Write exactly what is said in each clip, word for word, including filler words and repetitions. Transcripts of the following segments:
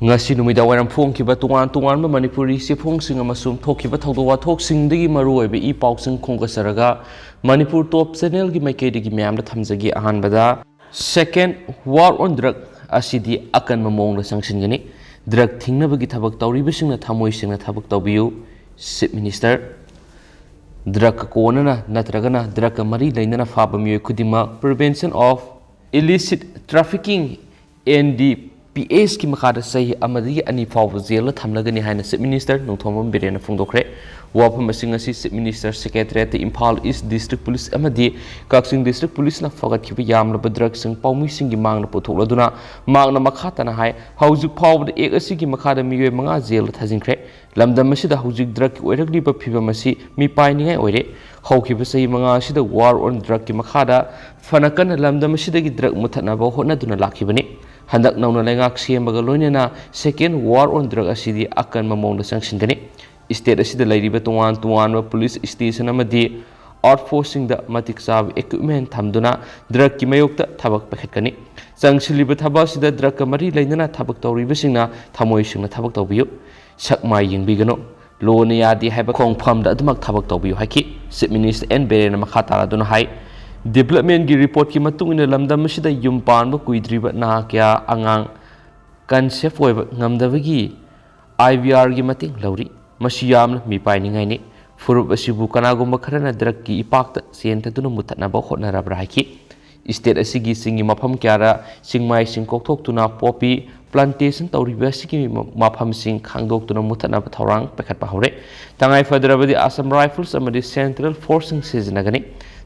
ꯉꯁꯤ ꯅꯨꯃꯤꯗꯥꯡ ꯋꯥꯏꯔꯝ ꯐꯣꯡꯈꯤꯕ ꯇꯣꯉꯥꯟ ꯇꯣꯉꯥꯟꯕ ꯃꯅꯤꯄꯨꯔꯤ ꯆꯦꯐꯣꯡꯁꯤꯡ ꯑꯃꯁꯨꯡ ꯊꯣꯛꯈꯤꯕ ꯊꯧꯗꯣꯛ ꯋꯥꯊꯣꯛꯁꯤꯡꯗꯒꯤ ꯃꯔꯨꯑꯣꯏꯕ ꯏ ꯄꯥꯎꯁꯤꯡ ꯈꯣꯝꯒꯠꯆꯔꯒ ꯃꯅꯤꯄꯨꯔ ꯇꯣꯞ ꯆꯦꯅꯦꯜꯒꯤ ꯃꯥꯏꯀꯩꯗꯒꯤ ꯃꯌꯥꯝꯗ ꯊꯝꯖꯒꯦ꯫ ꯑꯍꯥꯟꯕꯗ, Second War on Drug ꯑꯁꯤꯗꯤ ꯑꯀꯟꯕ ꯃꯑꯣꯡꯗ ꯆꯪꯁꯤꯟꯒꯅꯤ꯫ ꯗ꯭ꯔꯒ ꯊꯤꯡꯅꯕꯒꯤ ꯊꯕꯛ ꯇꯧꯔꯤꯕꯁꯤꯡꯅ ꯊꯃꯣꯏ ꯁꯦꯡꯅ ꯊꯕꯛ ꯇꯧꯕꯤꯌꯨ꯫ ꯆꯤꯐ ꯃꯤꯅꯤꯁꯇꯔ, ꯗ꯭ꯔꯒꯀ ꯀꯣꯟꯅꯅ ꯅꯠꯇ꯭ꯔꯒꯅ ꯗ꯭ꯔꯒꯀ ꯃꯔꯤ ꯂꯩꯅꯅ ꯐꯥꯕ ꯃꯤꯑꯣꯏ ꯈꯨꯗꯤꯡꯃꯛ Prevention of Illicit Trafficking, N D P ꯑꯦꯁꯀꯤ ꯃꯈꯥꯗ ꯆꯍꯤ ꯑꯃꯗꯒꯤ ꯑꯅꯤ ꯐꯥꯎꯕ ꯖꯦꯜꯗ ꯊꯝꯂꯒꯅꯤ ꯍꯥꯏꯅ ꯆꯤꯐ ꯃꯤꯅꯤꯁꯇꯔ ꯅꯣꯡꯊꯣꯝꯕꯝ ꯕꯤꯔꯦꯟꯅ ꯐꯣꯡꯗꯣꯛꯈ꯭ꯔꯦ꯫ ꯋꯥꯐꯝ ꯑꯁꯤꯡ ꯑꯁꯤ ꯆꯤꯐ ꯃꯤꯅꯤꯁꯇꯔ ꯁꯦꯀ꯭ꯔꯦꯇꯔꯤꯌꯦꯠꯇ ꯏꯝꯐꯥꯜ ꯏꯁ ꯗꯤꯁꯇ꯭ꯔꯤꯛ ꯄꯨꯂꯤꯁ ꯑꯃꯗꯤ ꯀꯛꯆꯤꯡ ꯗꯤꯁꯇ꯭ꯔꯤꯛ ꯄꯨꯂꯤꯁꯅ ꯐꯒꯠꯈꯤꯕ ꯌꯥꯝꯂꯕ ꯗ꯭ꯔꯒꯁꯤꯡ ꯄꯥꯎꯃꯤꯁꯤꯡꯒꯤ ꯃꯥꯡꯗ ꯄꯨꯊꯣꯛꯂꯗꯨꯅ ꯃꯍꯥꯛꯅ ꯃꯈꯥ ꯇꯥꯅ ꯍꯥꯏ, ꯍꯧꯖꯤꯛ ꯐꯥꯎꯕꯗ ꯑꯦꯛ ꯑꯁꯤꯒꯤ ꯃꯈꯥꯗ ꯃꯤꯑꯣꯏ ꯃꯉꯥ ꯖꯦꯜꯗ ꯊꯥꯖꯤꯟꯈ꯭ꯔꯦ꯫ ꯂꯝꯗꯝ ꯑꯁꯤꯗ ꯍꯧꯖꯤꯛ ꯗ꯭ꯔꯒꯀꯤ ꯑꯣꯏꯔꯛꯂꯤꯕ ꯐꯤꯕꯝ ꯑꯁꯤ ꯃꯤꯄꯥꯏꯅꯤꯡꯉꯥꯏ ꯑꯣꯏꯔꯦ꯫ ꯍꯧꯈꯤꯕ ꯆꯍꯤ ꯃꯉꯥ ꯑꯁꯤꯗ War on Drugꯀꯤ ꯃꯈꯥꯗ ꯐꯅ ꯀꯟꯅ ꯂꯝꯗꯝ ꯑꯁꯤꯗꯒꯤ ꯗ꯭ꯔꯒ ꯃꯨꯊꯠꯅꯕ ꯍꯣꯠꯅꯗꯨꯅ ꯂꯥꯛꯈꯤꯕꯅꯤ꯫ ꯍꯟꯗꯛ ꯅꯧꯅ ꯂꯩꯉꯥꯛ ꯁꯦꯝꯕꯒ ꯂꯣꯏꯅꯅ Second War on Drug ꯑꯁꯤꯗꯤ ꯑꯀꯟꯕ ꯃꯑꯣꯡꯗ ꯆꯪꯁꯤꯟꯒꯅꯤ꯫ ꯁ꯭ꯇꯦꯠ ꯑꯁꯤꯗ ꯂꯩꯔꯤꯕ ꯇꯣꯉꯥꯟ ꯇꯣꯉꯥꯟꯕ ꯄꯨꯂꯤꯁ ꯁ꯭ꯇꯦꯁꯟ ꯑꯃꯗꯤ ꯑꯥꯎꯠꯄꯣꯁꯁꯤꯡꯗ ꯃꯇꯤꯛ ꯆꯥꯕ ꯏꯀ꯭ꯋꯤꯞꯃꯦꯟ ꯊꯝꯗꯨꯅ ꯗ꯭ꯔꯒꯀꯤ ꯃꯥꯌꯣꯛꯇ ꯊꯕꯛ ꯄꯥꯏꯈꯠꯀꯅꯤ꯫ ꯆꯪꯁꯤꯜꯂꯤꯕ ꯊꯕꯛ ꯑꯁꯤꯗ ꯗ꯭ꯔꯒꯀ ꯃꯔꯤ ꯂꯩꯅꯅ ꯊꯕꯛ ꯇꯧꯔꯤꯕꯁꯤꯡꯅ ꯊꯃꯣꯏ ꯁꯦꯡꯅ ꯊꯕꯛ ꯇꯧꯕꯤꯌꯨ꯫ ꯁꯛ ꯃꯥꯏ ꯌꯦꯡꯕꯤꯒꯅꯨ꯫ ꯂꯣꯅ ꯌꯥꯗꯦ ꯍꯥꯏꯕ ꯈꯣꯡꯐꯝꯗ ꯑꯗꯨꯃꯛ ꯊꯕꯛ ꯇꯧꯕꯤꯌꯨ ꯍꯥꯏꯈꯤ꯫ ꯆꯤꯐ ꯃꯤꯅꯤꯁꯇꯔ ꯑꯦꯟ ꯕꯤꯔꯦꯟꯅ ꯃꯈꯥ ꯇꯥꯔꯗꯨꯅ ꯍꯥꯏ, ꯗꯤꯕ꯭ꯂꯞꯃꯦꯟꯒꯤ ꯔꯤꯄꯣꯔꯠꯀꯤ ꯃꯇꯨꯡ ꯏꯟꯅ ꯂꯝꯗꯝ ꯑꯁꯤꯗ ꯌꯨꯝ ꯄꯥꯟꯕ ꯀꯨꯏꯗ꯭ꯔꯤꯕ ꯅꯍꯥ ꯀꯌꯥ ꯑꯉꯥꯡ ꯀꯟꯁꯦꯞ ꯑꯣꯏꯕ ꯉꯝꯗꯕꯒꯤ ꯑꯥꯏ ꯚꯤ ꯑꯥꯔꯒꯤ ꯃꯇꯦꯡ ꯂꯧꯔꯤ꯫ ꯃꯁꯤ ꯌꯥꯝꯅ ꯃꯤꯄꯥꯏꯅꯤꯡꯉꯥꯏꯅꯤ꯫ ꯐꯨꯔꯨꯞ ꯑꯁꯤꯕꯨ ꯀꯅꯥꯒꯨꯝꯕ ꯈꯔꯅ ꯗ꯭ꯔꯒꯀꯤ ꯏꯄꯥꯛꯇ ꯆꯦꯟꯊꯗꯨꯅ ꯃꯨꯊꯠꯅꯕ ꯍꯣꯠꯅꯔꯕ꯭ꯔꯥ ꯍꯥꯏꯈꯤ꯫ ꯁ꯭ꯇꯦꯠ ꯑꯁꯤꯒꯤ ꯆꯤꯡꯒꯤ ꯃꯐꯝ ꯀꯌꯥꯗ ꯆꯤꯡꯃꯥꯏꯁꯤꯡ ꯀꯣꯛꯊꯣꯛꯇꯨꯅ ꯄꯣꯄꯤ ꯄ꯭ꯂꯥꯟꯇꯦꯁꯟ ꯇꯧꯔꯤꯕ ꯑꯁꯤꯒꯤ ꯃꯐꯝꯁꯤꯡ ꯈꯥꯡꯗꯣꯛꯇꯨꯅ ꯃꯨꯊꯠꯅꯕ ꯊꯧꯔꯥꯡ ꯄꯥꯏꯈꯠꯄ ꯍꯧꯔꯦ꯫ ꯇꯉꯥꯏ ꯐꯗ꯭ꯔꯕꯗꯤ ꯑꯁꯥꯝ ꯔꯥꯏꯐꯜꯁ ꯑꯃꯗꯤ ꯁꯦꯟꯇ꯭ꯔꯦꯜ ꯐꯣꯔꯁꯁꯤꯡ ꯁꯤꯖꯤꯟꯅꯒꯅꯤ꯫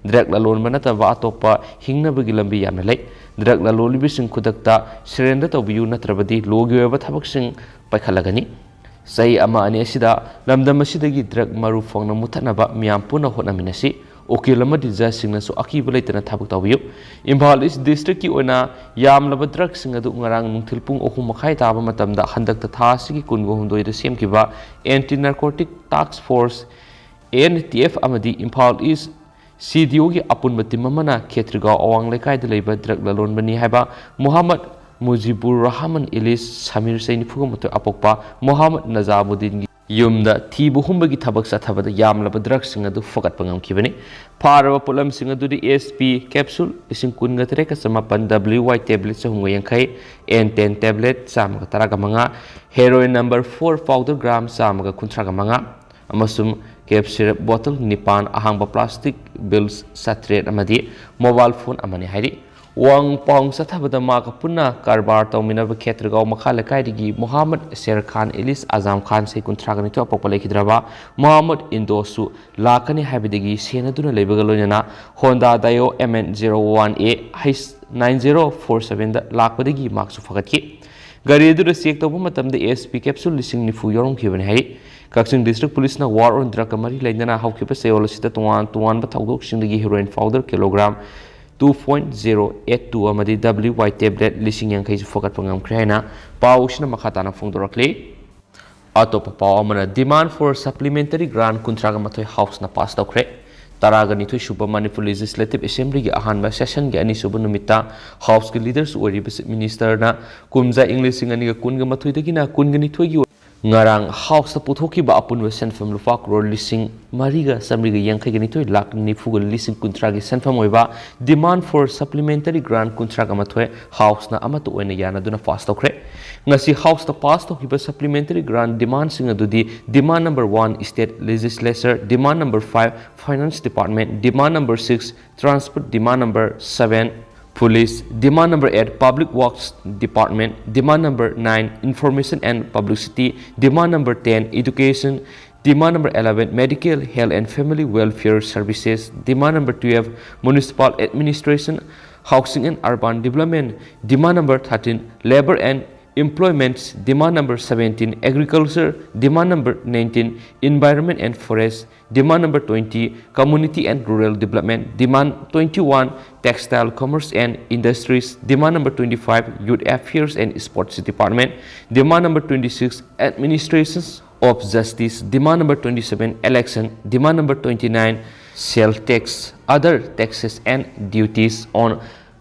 ꯗ꯭ꯔꯒ ꯂꯂꯣꯟꯕ ꯅꯠꯇꯕ ꯑꯇꯣꯞꯄ ꯍꯤꯡꯅꯕꯒꯤ ꯂꯝꯕꯤ ꯌꯥꯝꯅ ꯂꯩ꯫ ꯗ꯭ꯔꯒ ꯂꯂꯣꯜꯂꯤꯕꯁꯤꯡ ꯈꯨꯗꯛꯇ ꯁꯔꯦꯟꯗꯔ ꯇꯧꯕꯤꯌꯨ, ꯅꯠꯇ꯭ꯔꯕꯗꯤ ꯂꯣꯒꯤ ꯑꯣꯏꯕ ꯊꯕꯛꯁꯤꯡ ꯄꯥꯏꯈꯠꯂꯒꯅꯤ꯫ ꯆꯍꯤ ꯑꯃ ꯑꯅꯤ ꯑꯁꯤꯗ ꯂꯝꯗꯝ ꯑꯁꯤꯗꯒꯤ ꯗ꯭ꯔꯒ ꯃꯔꯨ ꯐꯪꯅ ꯃꯨꯊꯠꯅꯕ ꯃꯤꯌꯥꯝ ꯄꯨꯟꯅ ꯍꯣꯠꯅꯃꯤꯟꯅꯁꯤ꯫ ꯎꯀꯤꯜ ꯑꯃꯗꯤ ꯖꯖꯁꯤꯡꯅꯁꯨ ꯑꯀꯤꯕ ꯂꯩꯇꯅ ꯊꯕꯛ ꯇꯧꯕꯤꯌꯨ꯫ ꯏꯝꯐꯥꯜ ꯏꯁ ꯗꯤꯁꯇ꯭ꯔꯤꯛꯀꯤ ꯑꯣꯏꯅ ꯌꯥꯝꯂꯕ ꯗ꯭ꯔꯒꯁꯤꯡ ꯑꯗꯨ ꯉꯔꯥꯡ ꯅꯨꯡꯊꯤꯜ ꯄꯨꯡ ꯑꯍꯨꯝ ꯃꯈꯥꯏ ꯇꯥꯕ ꯃꯇꯝꯗ ꯍꯟꯗꯛꯇ ꯊꯥ ꯑꯁꯤꯒꯤ ꯀꯨꯟꯒ ꯍꯨꯝꯗꯣꯏꯗ ꯁꯦꯝꯈꯤꯕ ꯑꯦꯟꯇꯤ ꯅꯥꯔꯀꯣꯇꯤꯛ ꯇꯥꯛꯁ ꯐꯣꯔꯁ, ꯑꯦꯟ ꯇꯤ ꯑꯦꯐ, ꯑꯃꯗꯤ ꯏꯝꯐꯥꯜ ꯏꯁ ꯁꯤ ꯗꯤ ꯑꯣꯒꯤ ꯑꯄꯨꯟꯕ ꯇꯤꯝ ꯑꯃꯅ ꯈꯦꯇ꯭ꯔꯤꯒꯥꯎ ꯑꯋꯥꯡ ꯂꯩꯀꯥꯏꯗ ꯂꯩꯕ ꯗ꯭ꯔꯒ ꯂꯂꯣꯟꯕꯅꯤ ꯍꯥꯏꯕ ꯃꯨꯍꯝꯃꯗ ꯃꯨꯖꯤꯕꯨꯔ ꯔꯍꯃꯟ ꯏꯂꯤꯁ ꯁꯃꯤꯔ ꯆꯍꯤ ꯅꯤꯐꯨꯒ ꯃꯥꯊꯣꯏ ꯑꯄꯣꯛꯄ ꯃꯣꯍꯥꯃꯗ ꯅꯖꯥꯕꯨꯗꯤꯟꯒꯤ ꯌꯨꯝꯗ ꯊꯤꯕ ꯍꯨꯝꯕꯒꯤ ꯊꯕꯛ ꯆꯠꯊꯕꯗ ꯌꯥꯝꯂꯕ ꯗ꯭ꯔꯒꯁꯤꯡ ꯑꯗꯨ ꯐꯒꯠꯄ ꯉꯝꯈꯤꯕꯅꯤ꯫ ꯐꯥꯔꯕ ꯄꯣꯠꯂꯝꯁꯤꯡ ꯑꯗꯨꯗꯤ S P capsule ꯂꯤꯁꯤꯡ ꯀꯨꯟꯒ ꯇꯔꯦꯠꯀ ꯆꯃꯥꯄꯟ, W Y tablet ꯆꯍꯨꯝꯒ ꯌꯥꯡꯈꯩ, N ten tablet ꯆꯥꯝꯃꯒ ꯇꯔꯥꯒ ꯃꯉꯥ, heroin number four powder gram ꯆꯥꯝꯃꯒ ꯀꯨꯟꯊ꯭ꯔꯥꯒ ꯃꯉꯥ ꯑꯃꯁꯨꯡ cough syrup bottle ꯅꯤꯄꯥꯟ, ꯑꯍꯥꯡꯕ plastic bills ꯆꯥꯇ꯭ꯔꯦꯠ ꯑꯃꯗꯤ mobile phone ꯑꯃꯅꯤ ꯍꯥꯏꯔꯤ꯫ ꯋꯥꯡ ꯄꯥꯎ ꯆꯠꯊꯕꯗ ꯃꯍꯥꯛꯀ ꯄꯨꯟꯅ ꯀꯔꯕꯥꯔ ꯇꯧꯃꯤꯟꯅꯕ ꯈꯦꯇ꯭ꯔꯒꯥꯎ ꯃꯈꯥ ꯂꯩꯀꯥꯏꯗꯒꯤ ꯃꯣꯍꯥꯃꯗ ꯁꯦꯔ ꯈꯥꯟ ꯏꯂꯤꯁ ꯑꯖꯥꯝ ꯈꯥꯟ ꯆꯍꯤ ꯀꯨꯟꯊ꯭ꯔꯥꯒ ꯅꯤꯊꯣꯏ ꯑꯄꯣꯛꯄ ꯂꯩꯈꯤꯗ꯭ꯔꯕ ꯃꯣꯍꯥꯃꯗ ꯏꯟꯗꯣꯁꯨ ꯂꯥꯛꯀꯅꯤ ꯍꯥꯏꯕꯗꯒꯤ ꯁꯦꯟꯅꯗꯨꯅ ꯂꯩꯕꯒ ꯂꯣꯏꯅꯅ Honda Dio M N zero one A H nine zero four seven ꯗ ꯂꯥꯛꯄꯗꯒꯤ ꯃꯍꯥꯛꯁꯨ ꯐꯒꯠꯈꯤ꯫ ꯒꯥꯔꯤ ꯑꯗꯨꯗ check ꯇꯧꯕ ꯃꯇꯝꯗ S P capsule ꯂꯤꯁꯤꯡ ꯅꯤꯐꯨ ꯌꯥꯎꯔꯝꯈꯤꯕꯅꯤ ꯍꯥꯏꯔꯤ꯫ ꯀꯛꯆꯤꯡ District Police ꯅ war on drug ꯀ ꯃꯔꯤ ꯂꯩꯅꯅ ꯍꯧꯈꯤꯕ ꯆꯌꯣꯜ ꯑꯁꯤꯗ ꯇꯣꯉꯥꯟ ꯇꯣꯉꯥꯟꯕ ꯊꯧꯗꯣꯛꯁꯤꯡꯗꯒꯤ heroin powder kilogram two point zero eight two ꯑꯃꯗꯤ W Y tablet ꯂꯤꯁꯤꯡ ꯌꯥꯡꯈꯩꯁꯨ ꯐꯒꯠꯄ ꯉꯝꯈ꯭ꯔꯦ ꯍꯥꯏꯅ ꯄꯥꯎꯁꯤꯅ ꯃꯈꯥ ꯇꯥꯅ ꯐꯣꯡꯗꯣꯔꯛꯂꯤ꯫ ꯑꯇꯣꯞꯄ ꯄꯥꯎ ꯑꯃꯅ, demand for supplementary grant ꯀꯨꯟꯊ꯭ꯔꯥꯒ ꯃꯥꯊꯣꯏ House ꯅ pass ꯇꯧꯈ꯭ꯔꯦ꯫ ꯇꯔꯥꯒ ꯅꯤꯊꯣꯏ ꯁꯨꯕ Manipur Legislative Assembly ꯒꯤ ꯑꯍꯥꯟꯕ session ꯒꯤ ꯑꯅꯤꯁꯨꯕ ꯅꯨꯃꯤꯠꯇ House ꯀꯤ leaders ꯑꯣꯏꯔꯤꯕ Chief Minister ꯅ ꯀꯨꯝꯖꯥ ꯏꯪ ꯂꯤꯁꯤꯡ ꯑꯅꯤꯒ ꯀꯨꯟꯒ ꯃꯥꯊꯣꯏꯗꯒꯤꯅ ꯀꯨꯟꯒ ꯅꯤꯊꯣꯏꯒꯤ ꯉꯔꯥꯡ House ꯇ ꯄꯨꯊꯣꯛꯈꯤꯕ ꯑꯄꯨꯟꯕ ꯁꯦꯟꯐꯝ ꯂꯨꯄꯥ ꯀ꯭ꯔꯣꯔ ꯂꯤꯁꯤꯡ ꯃꯔꯤꯒ ꯆꯥꯃꯔꯤꯒ ꯌꯥꯡꯈꯩꯒ ꯅꯤꯊꯣꯏ ꯂꯥꯈ ꯅꯤꯐꯨꯒ ꯂꯤꯁꯤꯡ ꯀꯨꯟꯊ꯭ꯔꯥꯒꯤ ꯁꯦꯟꯐꯝ ꯑꯣꯏꯕ demand for supplementary grant ꯀꯨꯟꯊ꯭ꯔꯥꯒ ꯃꯥꯊꯣꯏ House ꯅ ꯑꯃꯠꯇ ꯑꯣꯏꯅ ꯌꯥꯅꯗꯨꯅ pass ꯇꯧꯈ꯭ꯔꯦ꯫ ꯉꯁꯤ House ꯇ pass ꯇꯧꯈꯤꯕ supplementary grant demand ꯁꯤꯡ ꯑꯗꯨꯗꯤ demand number one State Legislature, demand number five Finance Department, demand number six Transport, demand number seven Police, demand number eight Public Works Department, demand number nine Information and Publicity, demand number ten Education, demand number eleven Medical, Health and Family Welfare Services, demand number twelve Municipal Administration, Housing and Urban Development, demand number thirteen Labor and Employments, demand number seventeen Agriculture, demand number nineteen Environment and Forest, demand number twenty Community and Rural Development, demand twenty-one Textile, Commerce and Industries, demand number twenty-five Youth Affairs and Sports Department, demand number twenty-six Administrations of Justice, demand number twenty-seven Election, demand number twenty-nine Sale Tax, Other Taxes and Duties on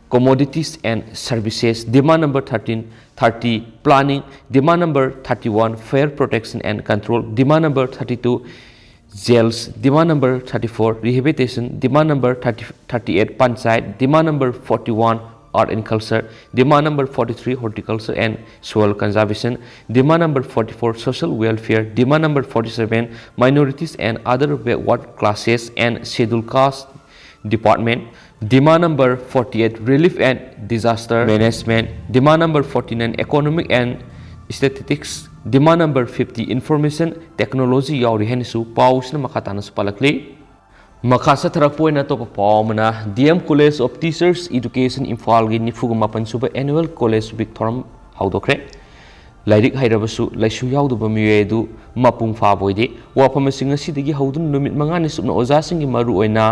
Commodities and Services, demand number thirteen, thirty, Planning, demand number thirty-one, Fire Protection and Control, demand number thirty-two, Jails, demand number thirty-four, Rehabilitation, demand number thirty, thirty-eight, Panchayat, demand number forty-one, Art and Culture, demand number forty-three, Horticulture and Soil Conservation, demand number forty-four, Social Welfare, demand number forty-seven, Minorities and Other Backward Classes and Scheduled Caste Department, demand number forty-eight, Relief and Disaster Management, demand number forty-nine, Economic and Statistics, demand number fifty, Information Technology ꯌꯥꯎꯔꯤ ꯍꯥꯏꯅꯁꯨ ꯄꯥꯎꯁꯤꯅ ꯃꯈꯥ ꯇꯥꯅꯁꯨ ꯄꯥꯜꯂꯛꯂꯤ꯫ ꯃꯈꯥ ꯆꯠꯊꯔꯛꯄ ꯑꯣꯏꯅ ꯑꯇꯣꯞꯄ ꯄꯥꯎ ꯑꯃꯅ, D M College of Teachers Education ꯏꯝꯐꯥꯜꯒꯤ ꯅꯤꯐꯨꯒ ꯃꯥꯄꯟ ꯁꯨꯕ Annual College Week ꯊꯧꯔꯝ ꯍꯧꯗꯣꯛꯈ꯭ꯔꯦ꯫ ꯂꯥꯏꯔꯤꯛ ꯍꯩꯔꯕꯁꯨ ꯂꯥꯏꯁꯨ ꯌꯥꯎꯗꯕ ꯃꯤꯑꯣꯏ ꯑꯗꯨ ꯃꯄꯨꯡ ꯐꯥꯕ ꯑꯣꯏꯗꯦ꯫ ꯋꯥꯐꯝ ꯑꯁꯤ ꯉꯁꯤꯗꯒꯤ ꯍꯧꯗꯨꯅ ꯅꯨꯃꯤꯠ ꯃꯉꯥꯅꯤ ꯆꯨꯞꯅ ꯑꯣꯖꯥꯁꯤꯡꯒꯤ ꯃꯔꯨꯑꯣꯏꯅ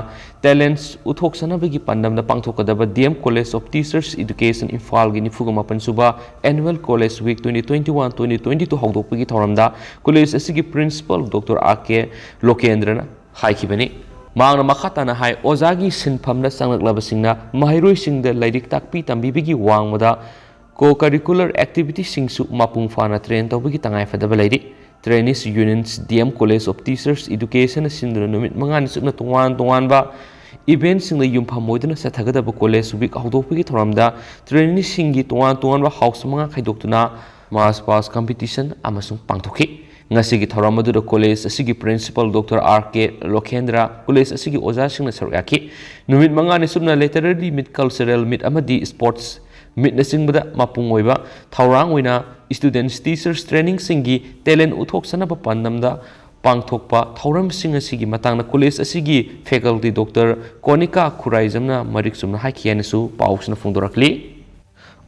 talents ꯎꯠꯊꯣꯛꯆꯅꯕꯒꯤ ꯄꯥꯟꯗꯝꯗ ꯄꯥꯡꯊꯣꯛꯀꯗꯕ D M College of Teachers Education ꯏꯝꯐꯥꯜꯒꯤ ꯅꯤꯐꯨꯒ ꯃꯥꯄꯟ ꯁꯨꯕ Annual College Week twenty twenty-one twenty twenty-two ꯍꯧꯗꯣꯛꯄꯒꯤ ꯊꯧꯔꯝꯗ college ꯑꯁꯤꯒꯤ principal Doctor R K ꯂꯣꯀꯦꯟꯗ꯭ꯔꯅ ꯍꯥꯏꯈꯤꯕꯅꯤ꯫ ꯃꯍꯥꯛꯅ ꯃꯈꯥ ꯇꯥꯅ ꯍꯥꯏ, ꯑꯣꯖꯥꯒꯤ ꯁꯤꯟꯐꯝꯗ ꯆꯪꯂꯛꯂꯕꯁꯤꯡꯅ ꯃꯍꯩꯔꯣꯏꯁꯤꯡꯗ ꯂꯥꯏꯔꯤꯛ ꯇꯥꯛꯄꯤ ꯇꯝꯕꯤꯕꯒꯤ ꯋꯥꯡꯃꯗ co-curricular activity ꯁꯤꯡꯁꯨ ꯃꯄꯨꯡ ꯐꯥꯅ train ꯇꯧꯕꯒꯤ ꯇꯉꯥꯏꯐꯗꯕ ꯂꯩꯔꯤ꯫ Trainees Unions D M College of Teachers Education ꯅ ꯁꯤꯟꯗꯨꯅ ꯅꯨꯃꯤꯠ ꯃꯉꯥꯅꯤ ꯆꯨꯞꯅ ꯇꯣꯉꯥꯟ ꯇꯣꯉꯥꯟꯕ event ꯁꯤꯡꯗ ꯌꯨꯝꯐꯝ ꯑꯣꯏꯗꯨꯅ ꯆꯠꯊꯒꯗꯕ college week ꯍꯧꯗꯣꯛꯄꯒꯤ ꯊꯧꯔꯝꯗ trainee ꯁꯤꯡꯒꯤ ꯇꯣꯉꯥꯟ ꯇꯣꯉꯥꯟꯕ house ꯃꯉꯥ ꯈꯥꯏꯗꯣꯛꯇꯨꯅ march past competition ꯑꯃꯁꯨꯡ ꯄꯥꯡꯊꯣꯛꯈꯤ꯫ ꯉꯁꯤꯒꯤ ꯊꯧꯔꯝ ꯑꯗꯨꯗ college ꯑꯁꯤꯒꯤ principal Doctor R K ꯂꯣꯀꯦꯟꯗ꯭ꯔ, college ꯑꯁꯤꯒꯤ ꯑꯣꯖꯥꯁꯤꯡꯅ ꯁꯔꯨꯛ ꯌꯥꯈꯤ꯫ ꯅꯨꯃꯤꯠ ꯃꯉꯥꯅꯤ ꯆꯨꯞꯅ literary meet, cultural meet ꯑꯃꯗꯤ sports meet ꯅꯆꯤꯡꯕꯗ ꯃꯄꯨꯡ ꯑꯣꯏꯕ ꯊꯧꯔꯥꯡ ꯑꯣꯏꯅ students, teachers training ꯁꯤꯡꯒꯤ talent ꯎꯠꯊꯣꯛꯆꯅꯕ ꯄꯥꯟꯗꯝꯗ ꯄꯥꯡꯊꯣꯛꯄ ꯊꯧꯔꯝꯁꯤꯡ ꯑꯁꯤꯒꯤ ꯃꯇꯥꯡꯗ college ꯑꯁꯤꯒꯤ faculty Doctor ꯀꯣꯅꯤꯀꯥ ꯈꯨꯔꯥꯏꯖꯝꯅ ꯃꯔꯤꯛ ꯆꯨꯝꯅ ꯍꯥꯏꯈꯤ ꯍꯥꯏꯅꯁꯨ ꯄꯥꯎꯁꯤꯅ ꯐꯣꯡꯗꯣꯔꯛꯂꯤ꯫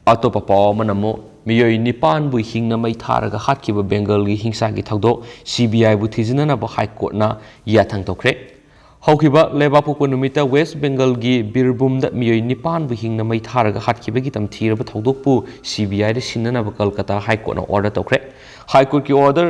ꯑꯇꯣꯞꯄ ꯄꯥꯎ ꯑꯃꯅ ꯑꯃꯨꯛ ꯃꯤꯑꯣꯏ ꯅꯤꯄꯥꯟꯕꯨ ꯍꯤꯡꯅ ꯃꯩ ꯊꯥꯔꯒ ꯍꯥꯠꯈꯤꯕ ꯕꯦꯡꯒꯜꯒꯤ ꯍꯤꯡꯁꯥꯒꯤ ꯊꯧꯗꯣꯛ C B I ꯕꯨ ꯊꯤꯖꯤꯟꯅꯅꯕ High Court ꯅ ꯌꯥꯊꯪ ꯇꯧꯈ꯭ꯔꯦ꯫ ꯍꯧꯈꯤꯕ ꯂꯩꯕꯥꯛꯄꯣꯛꯄ ꯅꯨꯃꯤꯠꯇ West Bengal ꯒꯤ ꯕꯤꯔꯚꯨꯝꯗ ꯃꯤꯑꯣꯏ ꯅꯤꯄꯥꯟꯕꯨ ꯍꯤꯡꯅ ꯃꯩ ꯊꯥꯔꯒ ꯍꯥꯠꯈꯤꯕꯒꯤ ꯇꯝꯊꯤꯔꯕ ꯊꯧꯗꯣꯛꯄꯨ C B I the ꯁꯤꯟꯅꯅꯕ Kolkata High Court ꯅ order ꯇꯧꯈ꯭ꯔꯦ꯫ High Court ꯀꯤ order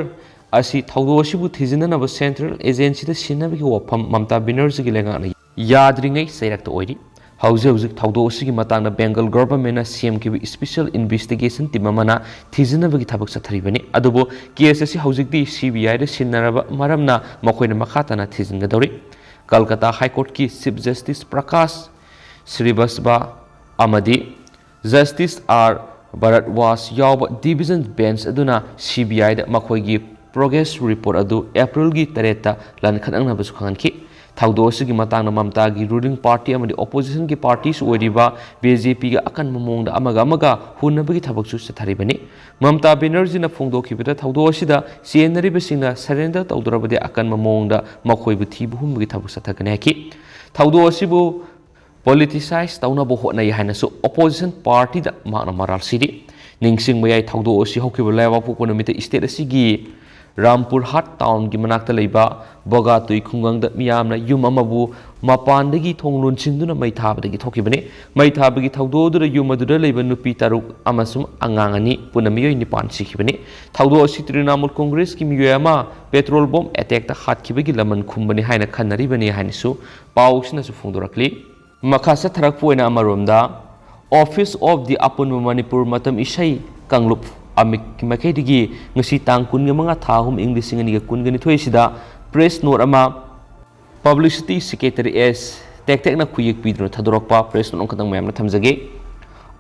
ꯑꯁꯤ ꯊꯧꯗꯣꯛ ꯑꯁꯤꯕꯨ ꯊꯤꯖꯤꯟꯅꯅꯕ central agency ꯗ ꯁꯤꯟꯅꯕꯒꯤ ꯋꯥꯐꯝ ꯃꯃꯇꯥ ꯕꯦꯅꯔꯖꯤꯒꯤ ꯂꯩꯉꯥꯛꯅ ꯌꯥꯗ꯭ꯔꯤꯉꯩ ꯆꯩꯔꯛꯇ ꯑꯣꯏꯔꯤ꯫ ꯍꯧꯖꯤꯛ ꯍꯧꯖꯤꯛ ꯊꯧꯗꯣꯛ ꯑꯁꯤꯒꯤ ꯃꯇꯥꯡꯗ ꯕꯦꯡꯒꯜ ꯒꯣꯚꯔꯟꯃꯦꯟꯠꯅ ꯁꯦꯝꯈꯤꯕ ꯏꯁꯄꯤꯁꯦꯜ ꯏꯟꯚꯦꯁꯇꯤꯒꯦꯁꯟ ꯇꯤꯝ ꯑꯃꯅ ꯊꯤꯖꯤꯟꯅꯕꯒꯤ ꯊꯕꯛ ꯆꯠꯊꯔꯤꯕꯅꯤ꯫ ꯑꯗꯨꯕꯨ ꯀꯦꯁ ꯑꯁꯤ ꯍꯧꯖꯤꯛꯇꯤ ꯁꯤ ꯕꯤ ꯑꯥꯏꯗ ꯁꯤꯟꯅꯔꯕ ꯃꯔꯝꯅ ꯃꯈꯣꯏꯅ ꯃꯈꯥ ꯇꯥꯅ ꯊꯤꯖꯤꯟꯒꯗꯧꯔꯤ꯫ ꯀꯜꯀꯇꯥ ꯍꯥꯏ ꯀꯣꯔꯠꯀꯤ ꯆꯤꯐ ꯖꯁꯇꯤꯁ ꯄ꯭ꯔꯀꯥꯁ ꯁ꯭ꯔꯤꯕꯁꯕꯥ ꯑꯃꯗꯤ ꯖꯁꯇꯤꯁ ꯑꯥꯔ ꯚꯥꯔꯗ꯭ꯋꯥꯖ ꯌꯥꯎꯕ ꯗꯤꯚꯤꯖꯟ ꯕꯦꯟꯆ ꯑꯗꯨꯅ ꯁꯤ ꯕꯤ ꯑꯥꯏꯗ ꯃꯈꯣꯏꯒꯤ ꯄ꯭ꯔꯣꯒ꯭ꯔꯦꯁ ꯔꯤꯄꯣꯔꯠ ꯑꯗꯨ ꯑꯦꯄ꯭ꯔꯤꯜꯒꯤ ꯇꯔꯦꯠꯇ ꯂꯟꯈꯠꯅꯅꯕꯁꯨ ꯈꯪꯍꯟꯈꯤ꯫ ꯊꯧꯗꯣꯛ ꯑꯁꯤꯒꯤ ꯃꯇꯥꯡꯗ ꯃꯝꯇꯥꯒꯤ ꯔꯨꯂꯤꯡ ꯄꯥꯔꯇꯤ ꯑꯃꯗꯤ ꯑꯣꯄꯣꯖꯤꯁꯟꯒꯤ ꯄꯥꯔꯇꯤꯁꯨ ꯑꯣꯏꯔꯤꯕ ꯕꯤ ꯖꯦ ꯄꯤꯒ ꯑꯀꯟꯕ ꯃꯑꯣꯡꯗ ꯑꯃꯒ ꯑꯃꯒ ꯍꯨꯟꯅꯕꯒꯤ ꯊꯕꯛꯁꯨ ꯆꯠꯊꯔꯤꯕꯅꯤ꯫ ꯃꯝꯇꯥ ꯕꯦꯅꯔꯖꯤꯅ ꯐꯣꯡꯗꯣꯛꯈꯤꯕꯗ ꯊꯧꯗꯣꯛ ꯑꯁꯤꯗ ꯆꯦꯟꯅꯔꯤꯕꯁꯤꯡꯅ ꯁꯔꯦꯟꯗꯔ ꯇꯧꯗ꯭ꯔꯕꯗꯤ ꯑꯀꯟꯕ ꯃꯑꯣꯡꯗ ꯃꯈꯣꯏꯕꯨ ꯊꯤꯕ ꯍꯨꯝꯕꯒꯤ ꯊꯕꯛ ꯆꯠꯊꯒꯅꯤ ꯍꯥꯏꯈꯤ꯫ ꯊꯧꯗꯣꯛ ꯑꯁꯤꯕꯨ ꯄꯣꯂꯤꯇꯤꯁꯥꯏꯖ ꯇꯧꯅꯕ ꯍꯣꯠꯅꯩ ꯍꯥꯏꯅꯁꯨ ꯑꯣꯄꯣꯖꯤꯁꯟ ꯄꯥꯔꯇꯤꯗ ꯃꯍꯥꯛꯅ ꯃꯔꯥꯜ ꯁꯤꯔꯤ꯫ ꯅꯤꯡꯁꯤꯡꯕ ꯌꯥꯏ, ꯊꯧꯗꯣꯛ ꯑꯁꯤ ꯍꯧꯈꯤꯕ ꯂꯩꯕꯥꯛꯄꯣꯛꯄ ꯅꯨꯃꯤꯠꯇ ꯏꯁꯇꯦꯠ ꯑꯁꯤꯒꯤ ꯔꯥꯝꯄꯨꯔ ꯍꯥꯠ ꯇꯥꯎꯟꯒꯤ ꯃꯅꯥꯛꯇ ꯂꯩꯕ ꯕꯣꯒꯥꯇꯨꯏ ꯈꯨꯡꯒꯪꯗ ꯃꯤꯌꯥꯝꯅ ꯌꯨꯝ ꯑꯃꯕꯨ ꯃꯄꯥꯟꯗꯒꯤ ꯊꯣꯡ ꯂꯣꯟꯁꯤꯟꯗꯨꯅ ꯃꯩ ꯊꯥꯕꯗꯒꯤ ꯊꯣꯛꯈꯤꯕꯅꯤ꯫ ꯃꯩ ꯊꯥꯕꯒꯤ ꯊꯧꯗꯣꯛ ꯑꯗꯨꯗ ꯌꯨꯝ ꯑꯗꯨꯗ ꯂꯩꯕ ꯅꯨꯄꯤ ꯇꯔꯨꯛ ꯑꯃꯁꯨꯡ ꯑꯉꯥꯡ ꯑꯅꯤ, ꯄꯨꯟꯅ ꯃꯤꯑꯣꯏ ꯅꯤꯄꯥꯟ ꯁꯤꯈꯤꯕꯅꯤ꯫ ꯊꯧꯗꯣꯛ ꯑꯁꯤ ꯇ꯭ꯔꯤꯅꯥꯃꯨꯜ ꯀꯣꯡꯒ꯭ꯔꯦꯁꯀꯤ ꯃꯤꯑꯣꯏ ꯑꯃ ꯄꯦꯇ꯭ꯔꯣꯜ ꯕꯣꯝ ꯑꯦꯇꯦꯛꯇ ꯍꯥꯠꯈꯤꯕꯒꯤ ꯂꯃꯟ ꯈꯨꯝꯕꯅꯤ ꯍꯥꯏꯅ ꯈꯟꯅꯔꯤꯕꯅꯤ ꯍꯥꯏꯅꯁꯨ ꯄꯥꯎꯁꯤꯅꯁꯨ ꯐꯣꯡꯗꯣꯔꯛꯂꯤ꯫ ꯃꯈꯥ ꯆꯠꯊꯔꯛꯄ ꯑꯣꯏꯅ ꯑꯃꯔꯣꯝꯗ, Office of the ꯑꯄꯨꯟꯕ ꯃꯅꯤꯄꯨꯔ ꯃꯇꯝ ꯏꯁꯩ ꯀꯥꯡꯂꯨꯞ ꯑꯃꯤꯛꯀꯤ ꯃꯥꯏꯀꯩꯗꯒꯤ ꯉꯁꯤ ꯇꯥꯡ ꯀꯨꯟꯒ ꯃꯉꯥ ꯊꯥ ꯑꯍꯨꯝ ꯏꯪ ꯂꯤꯁꯤꯡ ꯑꯅꯤꯒ ꯀꯨꯟꯒ ꯅꯤꯊꯣꯏ ꯑꯁꯤꯗ ꯄ꯭ꯔꯦꯁ ꯅꯣꯠ ꯑꯃ ꯄꯕ꯭ꯂꯤꯁꯤꯇꯤ ꯁꯦꯀ꯭ꯔꯦꯇꯔꯤ ꯑꯦꯁ ꯇꯦꯛꯇꯦꯛꯅ ꯈꯨꯌꯦꯛ ꯄꯤꯗꯨꯅ ꯊꯥꯗꯣꯔꯛꯄ ꯄ꯭ꯔꯦꯁ ꯅꯣꯠ ꯑꯃꯈꯛꯇꯪ ꯃꯌꯥꯝꯅ ꯊꯝꯖꯒꯦ꯫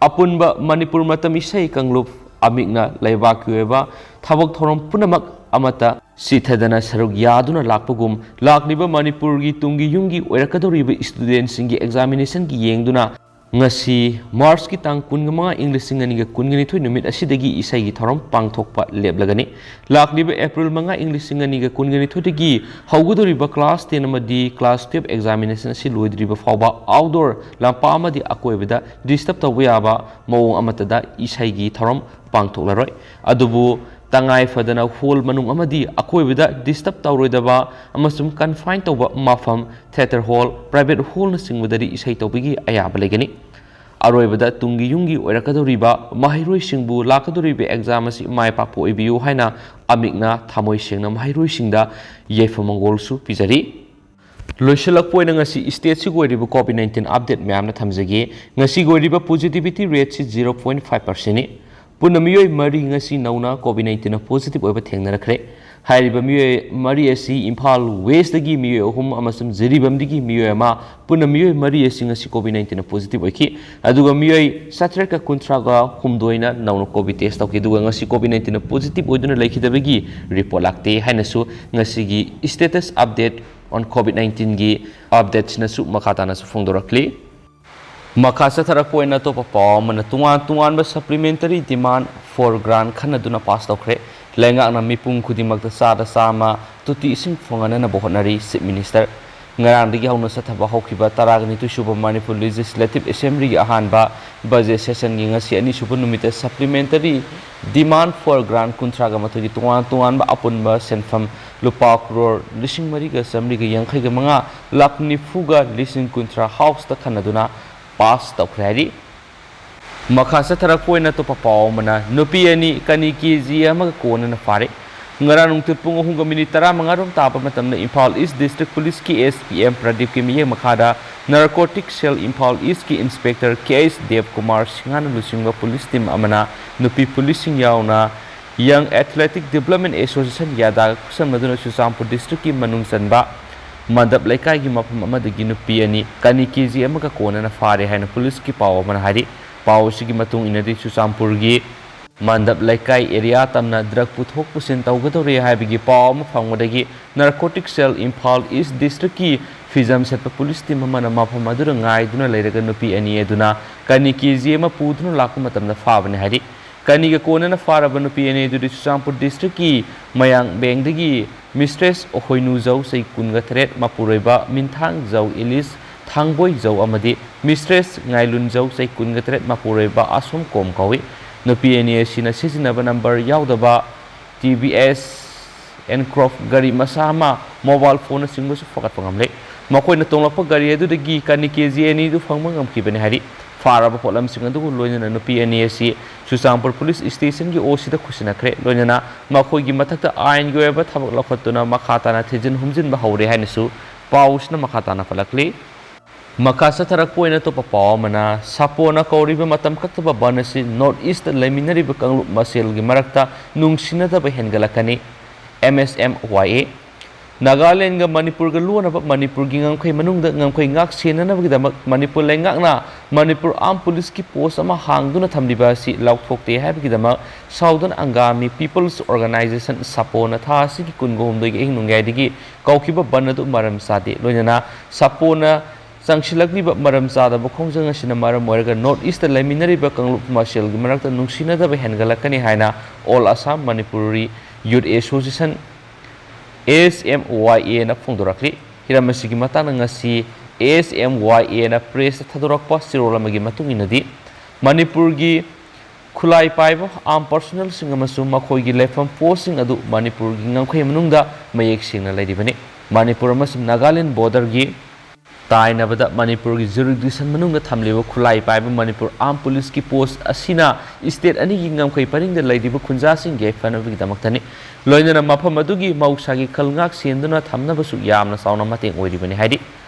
ꯑꯄꯨꯟꯕ ꯃꯅꯤꯄꯨꯔ ꯃꯇꯝ ꯏꯁꯩ ꯀꯥꯡꯂꯨꯞ ꯑꯃꯤꯛꯅ ꯂꯩꯕꯥꯛꯀꯤ ꯑꯣꯏꯕ ꯊꯕꯛ ꯊꯧꯔꯝ ꯄꯨꯝꯅꯃꯛ ꯑꯃꯠꯇ ꯁꯤꯊꯗꯅ ꯁꯔꯨꯛ ꯌꯥꯗꯨꯅ ꯂꯥꯛꯄꯒꯨꯝ, ꯂꯥꯛꯂꯤꯕ ꯃꯅꯤꯄꯨꯔꯒꯤ ꯇꯨꯡꯒꯤ ꯌꯨꯝꯒꯤ ꯑꯣꯏꯔꯛꯀꯗꯧꯔꯤꯕ ꯏꯁꯇꯨꯗꯦꯟꯁꯤꯡꯒꯤ ꯑꯦꯛꯖꯥꯃꯤꯅꯦꯁꯟꯒꯤ ꯌꯦꯡꯗꯨꯅ ꯉꯁꯤ ꯃꯥꯔꯆꯀꯤ ꯇꯥꯡ ꯀꯨꯟꯒ ꯃꯉꯥ ꯏꯪ ꯂꯤꯁꯤꯡ ꯑꯅꯤꯒ ꯀꯨꯟꯒ ꯅꯤꯊꯣꯏ ꯅꯨꯃꯤꯠ ꯑꯁꯤꯗꯒꯤ ꯏꯁꯩꯒꯤ ꯊꯧꯔꯝ ꯄꯥꯡꯊꯣꯛꯄ ꯂꯦꯞꯂꯒꯅꯤ꯫ ꯂꯥꯛꯂꯤꯕ ꯑꯦꯄ꯭ꯔꯤꯜ ꯃꯉꯥ ꯏꯪ ꯂꯤꯁꯤꯡ ꯑꯅꯤꯒ ꯀꯨꯟꯒ ꯅꯤꯊꯣꯏꯗꯒꯤ ꯍꯧꯒꯗꯧꯔꯤꯕ ꯀ꯭ꯂꯥꯁ ꯇꯦꯟ ꯑꯃꯗꯤ ꯀ꯭ꯂꯥꯁ ꯇꯨꯌꯦꯜꯞ ꯑꯦꯛꯖꯥꯃꯤꯅꯦꯁꯟ ꯑꯁꯤ ꯂꯣꯏꯗ꯭ꯔꯤꯕ ꯐꯥꯎꯕ ꯑꯥꯎꯠꯗꯣꯔ ꯂꯝꯄꯥꯛ ꯑꯃꯗꯤ ꯑꯀꯣꯏꯕꯗ ꯗꯤꯁꯇꯔꯕ ꯇꯧꯕ ꯌꯥꯕ ꯃꯑꯣꯡ ꯑꯃꯠꯇꯗ ꯏꯁꯩꯒꯤ ꯊꯧꯔꯝ ꯄꯥꯡꯊꯣꯛꯂꯔꯣꯏ꯫ ꯑꯗꯨꯕꯨ ꯇꯉꯥꯏ ꯐꯗꯅ ꯍꯣꯜ ꯃꯅꯨꯡ ꯑꯃꯗꯤ ꯑꯀꯣꯏꯕꯗ ꯗꯤꯁꯇꯔꯕ ꯇꯧꯔꯣꯏꯗꯕ ꯑꯃꯁꯨꯡ ꯀꯟꯐꯥꯏꯟ ꯇꯧꯕ ꯃꯐꯝ, ꯊꯤꯌꯦꯇꯔ ꯍꯣꯜ, ꯄ꯭ꯔꯥꯏꯚꯦꯠ ꯍꯣꯜꯅꯆꯤꯡꯕꯗꯗꯤ ꯏꯁꯩ ꯇꯧꯕꯒꯤ ꯑꯌꯥꯕ ꯂꯩꯒꯅꯤ꯫ ꯑꯔꯣꯏꯕꯗ ꯇꯨꯡꯒꯤ ꯌꯨꯝꯒꯤ ꯑꯣꯏꯔꯛꯀꯗꯧꯔꯤꯕ ꯃꯍꯩꯔꯣꯏꯁꯤꯡꯕꯨ ꯂꯥꯛꯀꯗꯧꯔꯤꯕ ꯑꯦꯛꯖꯥꯝ ꯑꯁꯤ ꯃꯥꯏ ꯄꯥꯛꯄ ꯑꯣꯏꯕꯤꯌꯨ ꯍꯥꯏꯅ ꯑꯃꯤꯛꯅ ꯊꯃꯣꯏ ꯁꯦꯡꯅ ꯃꯍꯩꯔꯣꯏꯁꯤꯡꯗ ꯌꯥꯏꯐ ꯃꯪꯒꯣꯜꯁꯨ ꯄꯤꯖꯔꯤ꯫ ꯂꯣꯏꯁꯤꯜꯂꯛꯄ ꯑꯣꯏꯅ ꯉꯁꯤ state ꯑꯁꯤꯒꯤ ꯑꯣꯏꯔꯤꯕ COVID nineteen update ꯃꯌꯥꯝꯅ ꯊꯝꯖꯒꯦ꯫ ꯉꯁꯤꯒꯤ ꯑꯣꯏꯔꯤꯕ positivity rate ꯁꯤ zero point five percent ꯅꯤ꯫ ꯄꯨꯟꯅ ꯃꯤꯑꯣꯏ ꯃꯔꯤ ꯉꯁꯤ ꯅꯧꯅ COVID nineteen positive ꯑꯣꯏꯕ ꯊꯦꯡꯅꯔꯛꯈ꯭ꯔꯦ꯫ ꯍꯥꯏꯔꯤꯕ ꯃꯤꯑꯣꯏ ꯃꯔꯤ ꯑꯁꯤ ꯏꯝꯐꯥꯜ West ꯇꯒꯤ ꯃꯤꯑꯣꯏ ꯑꯍꯨꯝ ꯑꯃꯁꯨꯡ ꯖꯤꯔꯤꯕꯥꯝꯗꯒꯤ ꯃꯤꯑꯣꯏ ꯑꯃ, ꯄꯨꯟꯅ ꯃꯤꯑꯣꯏ ꯃꯔꯤ ꯑꯁꯤ ꯉꯁꯤ COVID nineteen positive ꯑꯣꯏꯈꯤ꯫ ꯑꯗꯨꯒ ꯃꯤꯑꯣꯏ ꯆꯥꯇ꯭ꯔꯦꯠꯀ ꯀꯨꯟꯊ꯭ꯔꯥꯒ ꯍꯨꯝꯗꯣꯏꯅ ꯅꯧꯅ COVID test ꯇꯧꯈꯤ꯫ ꯑꯗꯨꯒ ꯉꯁꯤ COVID nineteen positive ꯑꯣꯏꯗꯨꯅ ꯂꯩꯈꯤꯗꯕꯒꯤ report ꯂꯥꯛꯇꯦ ꯍꯥꯏꯅꯁꯨ ꯉꯁꯤꯒꯤ status update on COVID nineteen ꯒꯤ update ꯁꯤꯅꯁꯨ ꯃꯈꯥ ꯇꯥꯅꯁꯨ ꯐꯣꯡꯗꯣꯔꯛꯂꯤ꯫ ꯃꯈꯥ ꯆꯠꯊꯔꯛꯄ ꯑꯣꯏꯅ ꯑꯇꯣꯞꯄ ꯄꯥꯎ ꯑꯃꯅ, ꯇꯣꯉꯥꯟ ꯇꯣꯉꯥꯟꯕ supplementary demand for grant ꯈꯟꯅꯗꯨꯅ pass ꯇꯧꯈ꯭ꯔꯦ꯫ ꯂꯩꯉꯥꯛꯅ ꯃꯤꯄꯨꯝ ꯈꯨꯗꯤꯡꯃꯛꯇ ꯆꯥꯗ ꯆꯥꯝꯃ ꯇꯣꯇꯤ ꯏꯁꯤꯡ ꯐꯪꯍꯟꯅꯅꯕ ꯍꯣꯠꯅꯔꯤ, Chief Minister꯫ ꯉꯔꯥꯡꯗꯒꯤ ꯍꯧꯅ ꯆꯠꯊꯕ ꯍꯧꯈꯤꯕ ꯇꯔꯥꯒ ꯅꯤꯊꯣꯏ ꯁꯨꯕ Manipur Legislative Assembly ꯒꯤ ꯑꯍꯥꯟꯕ budget session ꯒꯤ ꯉꯁꯤ ꯑꯅꯤꯁꯨꯕ ꯅꯨꯃꯤꯠꯇ supplementary demand for grant ꯀꯨꯟꯊ꯭ꯔꯥꯒ ꯃꯥꯊꯣꯏꯒꯤ ꯇꯣꯉꯥꯟ ꯇꯣꯉꯥꯟꯕ ꯑꯄꯨꯟꯕ ꯁꯦꯟꯐꯝ ꯂꯨꯄꯥ ꯀ꯭ꯔꯣꯔ ꯂꯤꯁꯤꯡ ꯃꯔꯤꯒ ꯆꯥꯃꯔꯤꯒ ꯌꯥꯡꯈꯩꯒ ꯃꯉꯥ ꯂꯥꯈ ꯅꯤꯐꯨꯒ ꯂꯤꯁꯤꯡ ꯀꯨꯟꯊ꯭ꯔꯥ House ꯇ ꯈꯟꯅꯗꯨꯅ pass ꯇꯧꯈ꯭ꯔꯦ ꯍꯥꯏꯔꯤ꯫ ꯃꯈꯥ ꯆꯠꯊꯔꯛꯄ ꯑꯣꯏꯅ ꯑꯇꯣꯞꯄ ꯄꯥꯎ ꯑꯃꯅ, ꯅꯨꯄꯤ ꯑꯅꯤ ꯀꯅꯤ KG ꯑꯃꯒ ꯀꯣꯟꯅꯅ ꯐꯥꯔꯦ꯫ ꯉꯔꯥꯡ ꯅꯨꯡꯊꯤꯜ ꯄꯨꯡ ꯑꯍꯨꯝꯒ ꯃꯤꯅꯤꯠ ꯇꯔꯥꯃꯉꯥ ꯔꯣꯝ ꯇꯥꯕ ꯃꯇꯝꯗ ꯏꯝꯐꯥꯜ East District Police ꯀꯤ S P M ꯄ꯭ꯔꯗꯤꯞꯀꯤ ꯃꯤꯠꯌꯦꯡ ꯃꯈꯥꯗ Narcotic Cell ꯏꯝꯐꯥꯜ East ꯀꯤ Inspector K H ꯗꯦꯕꯀꯨꯃꯥꯔ ꯁꯤꯡꯍꯅ ꯂꯨꯆꯤꯡꯕ police team ꯑꯃꯅ ꯅꯨꯄꯤ police ꯁꯤꯡ ꯌꯥꯎꯅ Young Athletic Development Association, ꯌꯥꯗꯥꯒ ꯈꯨꯠꯁꯝꯅꯗꯨꯅ Churachandpur district ꯀꯤ ꯃꯅꯨꯡ ꯆꯟꯕ ꯃꯟꯗꯞ ꯂꯩꯀꯥꯏꯒꯤ ꯃꯐꯝ ꯑꯃꯗꯒꯤ ꯅꯨꯄꯤ ꯑꯅꯤ ꯀꯅꯤ KG ꯑꯃꯒ ꯀꯣꯟꯅꯅ ꯐꯥꯔꯦ ꯍꯥꯏꯅ police ꯀꯤ ꯄꯥꯎ ꯑꯃꯅ ꯍꯥꯏꯔꯤ꯫ ꯄꯥꯎ ꯑꯁꯤꯒꯤ ꯃꯇꯨꯡ ꯏꯟꯅꯗꯤ, ꯆꯨꯔꯆꯥꯟꯄꯨꯔꯒꯤ ꯃꯟꯗꯞ ꯂꯩꯀꯥꯏ area ꯇꯝꯅ drug ꯄꯨꯊꯣꯛ ꯄꯨꯁꯤꯟ ꯇꯧꯒꯗꯧꯔꯦ ꯍꯥꯏꯕꯒꯤ ꯄꯥꯎ ꯑꯃ ꯐꯪꯕꯗꯒꯤ Narcotic Cell Imphal East district ꯀꯤ ꯐꯤꯖꯝ ꯁꯦꯠꯄ police team ꯑꯃꯅ ꯃꯐꯝ ꯑꯗꯨꯗ ꯉꯥꯏꯗꯨꯅ ꯂꯩꯔꯒ ꯅꯨꯄꯤ ꯑꯅꯤ ꯑꯗꯨꯅ ꯀꯅꯤ KG ꯑꯃ ꯄꯨꯗꯨꯅ ꯂꯥꯛꯄ ꯃꯇꯝꯗ ꯐꯥꯕꯅꯤ ꯍꯥꯏꯔꯤ꯫ ꯀꯅꯤꯒ ꯀꯣꯟꯅꯅ ꯐꯥꯔꯕ ꯅꯨꯄꯤ ꯑꯅꯤ ꯑꯗꯨꯗꯤ ꯆꯨꯔꯆꯥꯟꯄꯨꯔ district ꯀꯤ ꯃꯌꯥꯡ ꯕꯦꯡꯗꯒꯤ Mistress ꯍꯣꯏꯅꯨꯖꯧ, ꯆꯍꯤ ꯀꯨꯟꯒ ꯇꯔꯦꯠ, ꯃꯄꯨꯔꯣꯏꯕ ꯃꯤꯟꯊꯥꯡꯖꯧ ꯏꯂꯤꯁ, ꯊꯥꯡꯕꯣꯏꯖꯧ ꯑꯃꯗꯤ Mistress ꯉꯥꯏꯂꯨꯟꯖꯧ, ꯆꯍꯤ ꯀꯨꯟꯒ ꯇꯔꯦꯠ, ꯃꯄꯨꯔꯣꯏꯕ ꯑꯁꯣꯝ ꯀꯣꯝ ꯀꯧꯏ꯫ ꯅꯨꯄꯤ ꯑꯅꯤ ꯑꯁꯤꯅ ꯁꯤꯖꯤꯟꯅꯕ number ꯌꯥꯎꯗꯕ T V S Encroft ꯒꯥꯔꯤ ꯃꯆꯥ ꯑꯃ, mobile phone ꯅꯆꯤꯡꯕꯁꯨ ꯐꯥꯒꯠꯄ ꯉꯝꯂꯦ꯫ ꯃꯈꯣꯏꯅ ꯇꯣꯡꯂꯛꯄ ꯒꯥꯔꯤ ꯑꯗꯨꯗꯒꯤ ꯀꯅꯤ KG ꯑꯅꯤꯗꯨ ꯐꯪꯕ ꯉꯝꯈꯤꯕꯅꯤ ꯍꯥꯏꯔꯤ꯫ ꯐꯥꯔꯕ ꯄꯣꯠꯂꯝꯁꯤꯡ ꯑꯗꯨꯕꯨ ꯂꯣꯏꯅꯅ ꯅꯨꯄꯤ ꯑꯅꯤ ꯑꯁꯤ ꯆꯨꯔꯆꯥꯟꯄꯨꯔ police station ꯒꯤ OC ꯗ ꯈꯨꯠꯁꯤꯟꯅꯈ꯭ꯔꯦ꯫ ꯂꯣꯏꯅꯅ ꯃꯈꯣꯏꯒꯤ ꯃꯊꯛꯇ ꯑꯥꯏꯟꯒꯤ ꯑꯣꯏꯕ ꯊꯕꯛ ꯂꯧꯈꯠꯇꯨꯅ ꯃꯈꯥ ꯇꯥꯅ ꯊꯤꯖꯤꯟ ꯍꯨꯝꯖꯤꯟꯕ ꯍꯧꯔꯦ ꯍꯥꯏꯅꯁꯨ ꯄꯥꯎꯁꯤꯅ ꯃꯈꯥ ꯇꯥꯅ ꯄꯜꯂꯛꯂꯤ꯫ ꯃꯈꯥ ꯆꯠꯊꯔꯛꯄ ꯑꯣꯏꯅ ꯑꯇꯣꯞꯄ ꯄꯥꯎ ꯑꯃꯅ, ꯁꯥꯄꯣꯅ ꯀꯧꯔꯤꯕ ꯃꯇꯝ ꯀꯛꯇꯕ ꯕꯟ ꯑꯁꯤ ꯅꯣꯔꯠ ꯏꯁꯇ ꯂꯩꯃꯤꯟꯅꯔꯤꯕ ꯀꯥꯡꯂꯨꯞ ꯃꯁꯦꯜꯒꯤ ꯃꯔꯛꯇ ꯅꯨꯡꯁꯤꯅꯗꯕ ꯍꯦꯟꯒꯠꯂꯛꯀꯅꯤ꯫ ꯑꯦꯝ ꯑꯦꯁ ꯑꯦꯝ ꯋꯥꯏ ꯑꯦ꯫ ꯅꯥꯒꯥꯂꯦꯟꯒ ꯃꯅꯤꯄꯨꯔꯒ ꯂꯣꯟꯅꯕ ꯃꯅꯤꯄꯨꯔꯒꯤ ꯉꯝꯈꯩ ꯃꯅꯨꯡꯗ ꯉꯝꯈꯩ ꯉꯥꯛ ꯁꯦꯟꯅꯅꯕꯒꯤꯗꯃꯛ ꯃꯅꯤꯄꯨꯔ ꯂꯩꯉꯥꯛꯅ ꯃꯅꯤꯄꯨꯔ ꯑꯥꯔꯝ ꯄꯨꯂꯤꯁꯀꯤ ꯄꯣꯁ ꯑꯃ ꯍꯥꯡꯗꯨꯅ ꯊꯝꯂꯤꯕ ꯑꯁꯤ ꯂꯥꯎꯊꯣꯛꯇꯦ ꯍꯥꯏꯕꯒꯤꯗꯃꯛ ꯁꯥꯎꯗꯔꯟ ꯑꯪꯒꯥꯃꯤ ꯄꯤꯄꯜꯁ ꯑꯣꯔꯒꯅꯥꯏꯖꯦꯁꯟ, ꯁꯥꯄꯣꯅ, ꯊꯥ ꯑꯁꯤꯒꯤ ꯀꯨꯟꯒ ꯍꯨꯝꯗꯣꯏꯒꯤ ꯑꯍꯤꯡ ꯅꯣꯡꯌꯥꯏꯗꯒꯤ ꯀꯧꯈꯤꯕ ꯕꯟ ꯑꯗꯨ ꯃꯔꯝ ꯆꯥꯗꯦ꯫ ꯂꯣꯏꯅꯅ ꯁꯥꯄꯣꯅ ꯆꯪꯁꯤꯜꯂꯛꯂꯤꯕ ꯃꯔꯝ ꯆꯥꯗꯕ ꯈꯣꯡꯖꯪ ꯑꯁꯤꯅ ꯃꯔꯝ ꯑꯣꯏꯔꯒ ꯅꯣꯔꯠ ꯏꯁꯇ ꯂꯩꯃꯤꯟꯅꯔꯤꯕ ꯀꯥꯡꯂꯨꯞ ꯃꯁꯦꯜꯒꯤ ꯃꯔꯛꯇ ꯅꯨꯡꯁꯤꯅꯗꯕ ꯍꯦꯟꯒꯠꯂꯛꯀꯅꯤ ꯍꯥꯏꯅ all Assam Manipuri youth association, A S M Y ꯑꯦꯅ ꯐꯣꯡꯗꯣꯔꯛꯂꯤ꯫ ꯍꯤꯔꯝ ꯑꯁꯤꯒꯤ ꯃꯇꯥꯡꯗ ꯉꯁꯤ ꯑꯦ ꯑꯦꯁ ꯑꯦꯝ ꯋꯥꯏ ꯑꯦꯅ ꯄ꯭ꯔꯦꯁꯇ ꯊꯥꯗꯣꯔꯛꯄ ꯆꯦꯔꯣꯜ ꯑꯃꯒꯤ ꯃꯇꯨꯡ ꯏꯟꯅꯗꯤ, ꯃꯅꯤꯄꯨꯔꯒꯤ ꯈꯨꯠꯂꯥꯏ ꯄꯥꯏꯕ ꯑꯥꯔꯝ ꯄꯔꯁꯣꯅꯦꯜꯁꯤꯡ ꯑꯃꯁꯨꯡ ꯃꯈꯣꯏꯒꯤ ꯂꯩꯐꯝ ꯄꯣꯁꯁꯤꯡ ꯑꯗꯨ ꯃꯅꯤꯄꯨꯔꯒꯤ ꯉꯝꯈꯩ ꯃꯅꯨꯡꯗ ꯃꯌꯦꯛ ꯁꯦꯡꯅ ꯂꯩꯔꯤꯕꯅꯤ꯫ ꯃꯅꯤꯄꯨꯔ ꯑꯃꯁꯨꯡ ꯅꯥꯒꯥꯂꯦꯟ ꯕꯣꯔꯗꯔꯒꯤ ꯇꯥꯏꯅꯕꯗ ꯃꯅꯤꯄꯨꯔꯒꯤ ꯖꯨꯔꯤꯗꯤꯛꯁꯟ ꯃꯅꯨꯡꯗ ꯊꯝꯂꯤꯕ ꯈꯨꯠꯂꯥꯏ ꯄꯥꯏꯕ ꯃꯅꯤꯄꯨꯔ ꯑꯥꯔꯝ ꯄꯨꯂꯤꯁꯀꯤ ꯄꯣꯁ ꯑꯁꯤꯅ ꯏꯁꯇꯦꯠ ꯑꯅꯤꯒꯤ ꯉꯝꯈꯩ ꯄꯔꯤꯡꯗ ꯂꯩꯔꯤꯕ ꯈꯨꯟꯖꯥꯁꯤꯡꯒꯤ ꯌꯥꯏꯐꯅꯕꯒꯤꯗꯃꯛꯇꯅꯤ꯫ ꯂꯣꯏꯅꯅ ꯃꯐꯝ ꯑꯗꯨꯒꯤ ꯃꯍꯧꯁꯥꯒꯤ ꯈꯜ ꯉꯥꯛ ꯁꯦꯟꯗꯨꯅ ꯊꯝꯅꯕꯁꯨ ꯌꯥꯝꯅ ꯆꯥꯎꯅ ꯃꯇꯦꯡ ꯑꯣꯏꯔꯤꯕꯅꯤ ꯍꯥꯏꯔꯤ꯫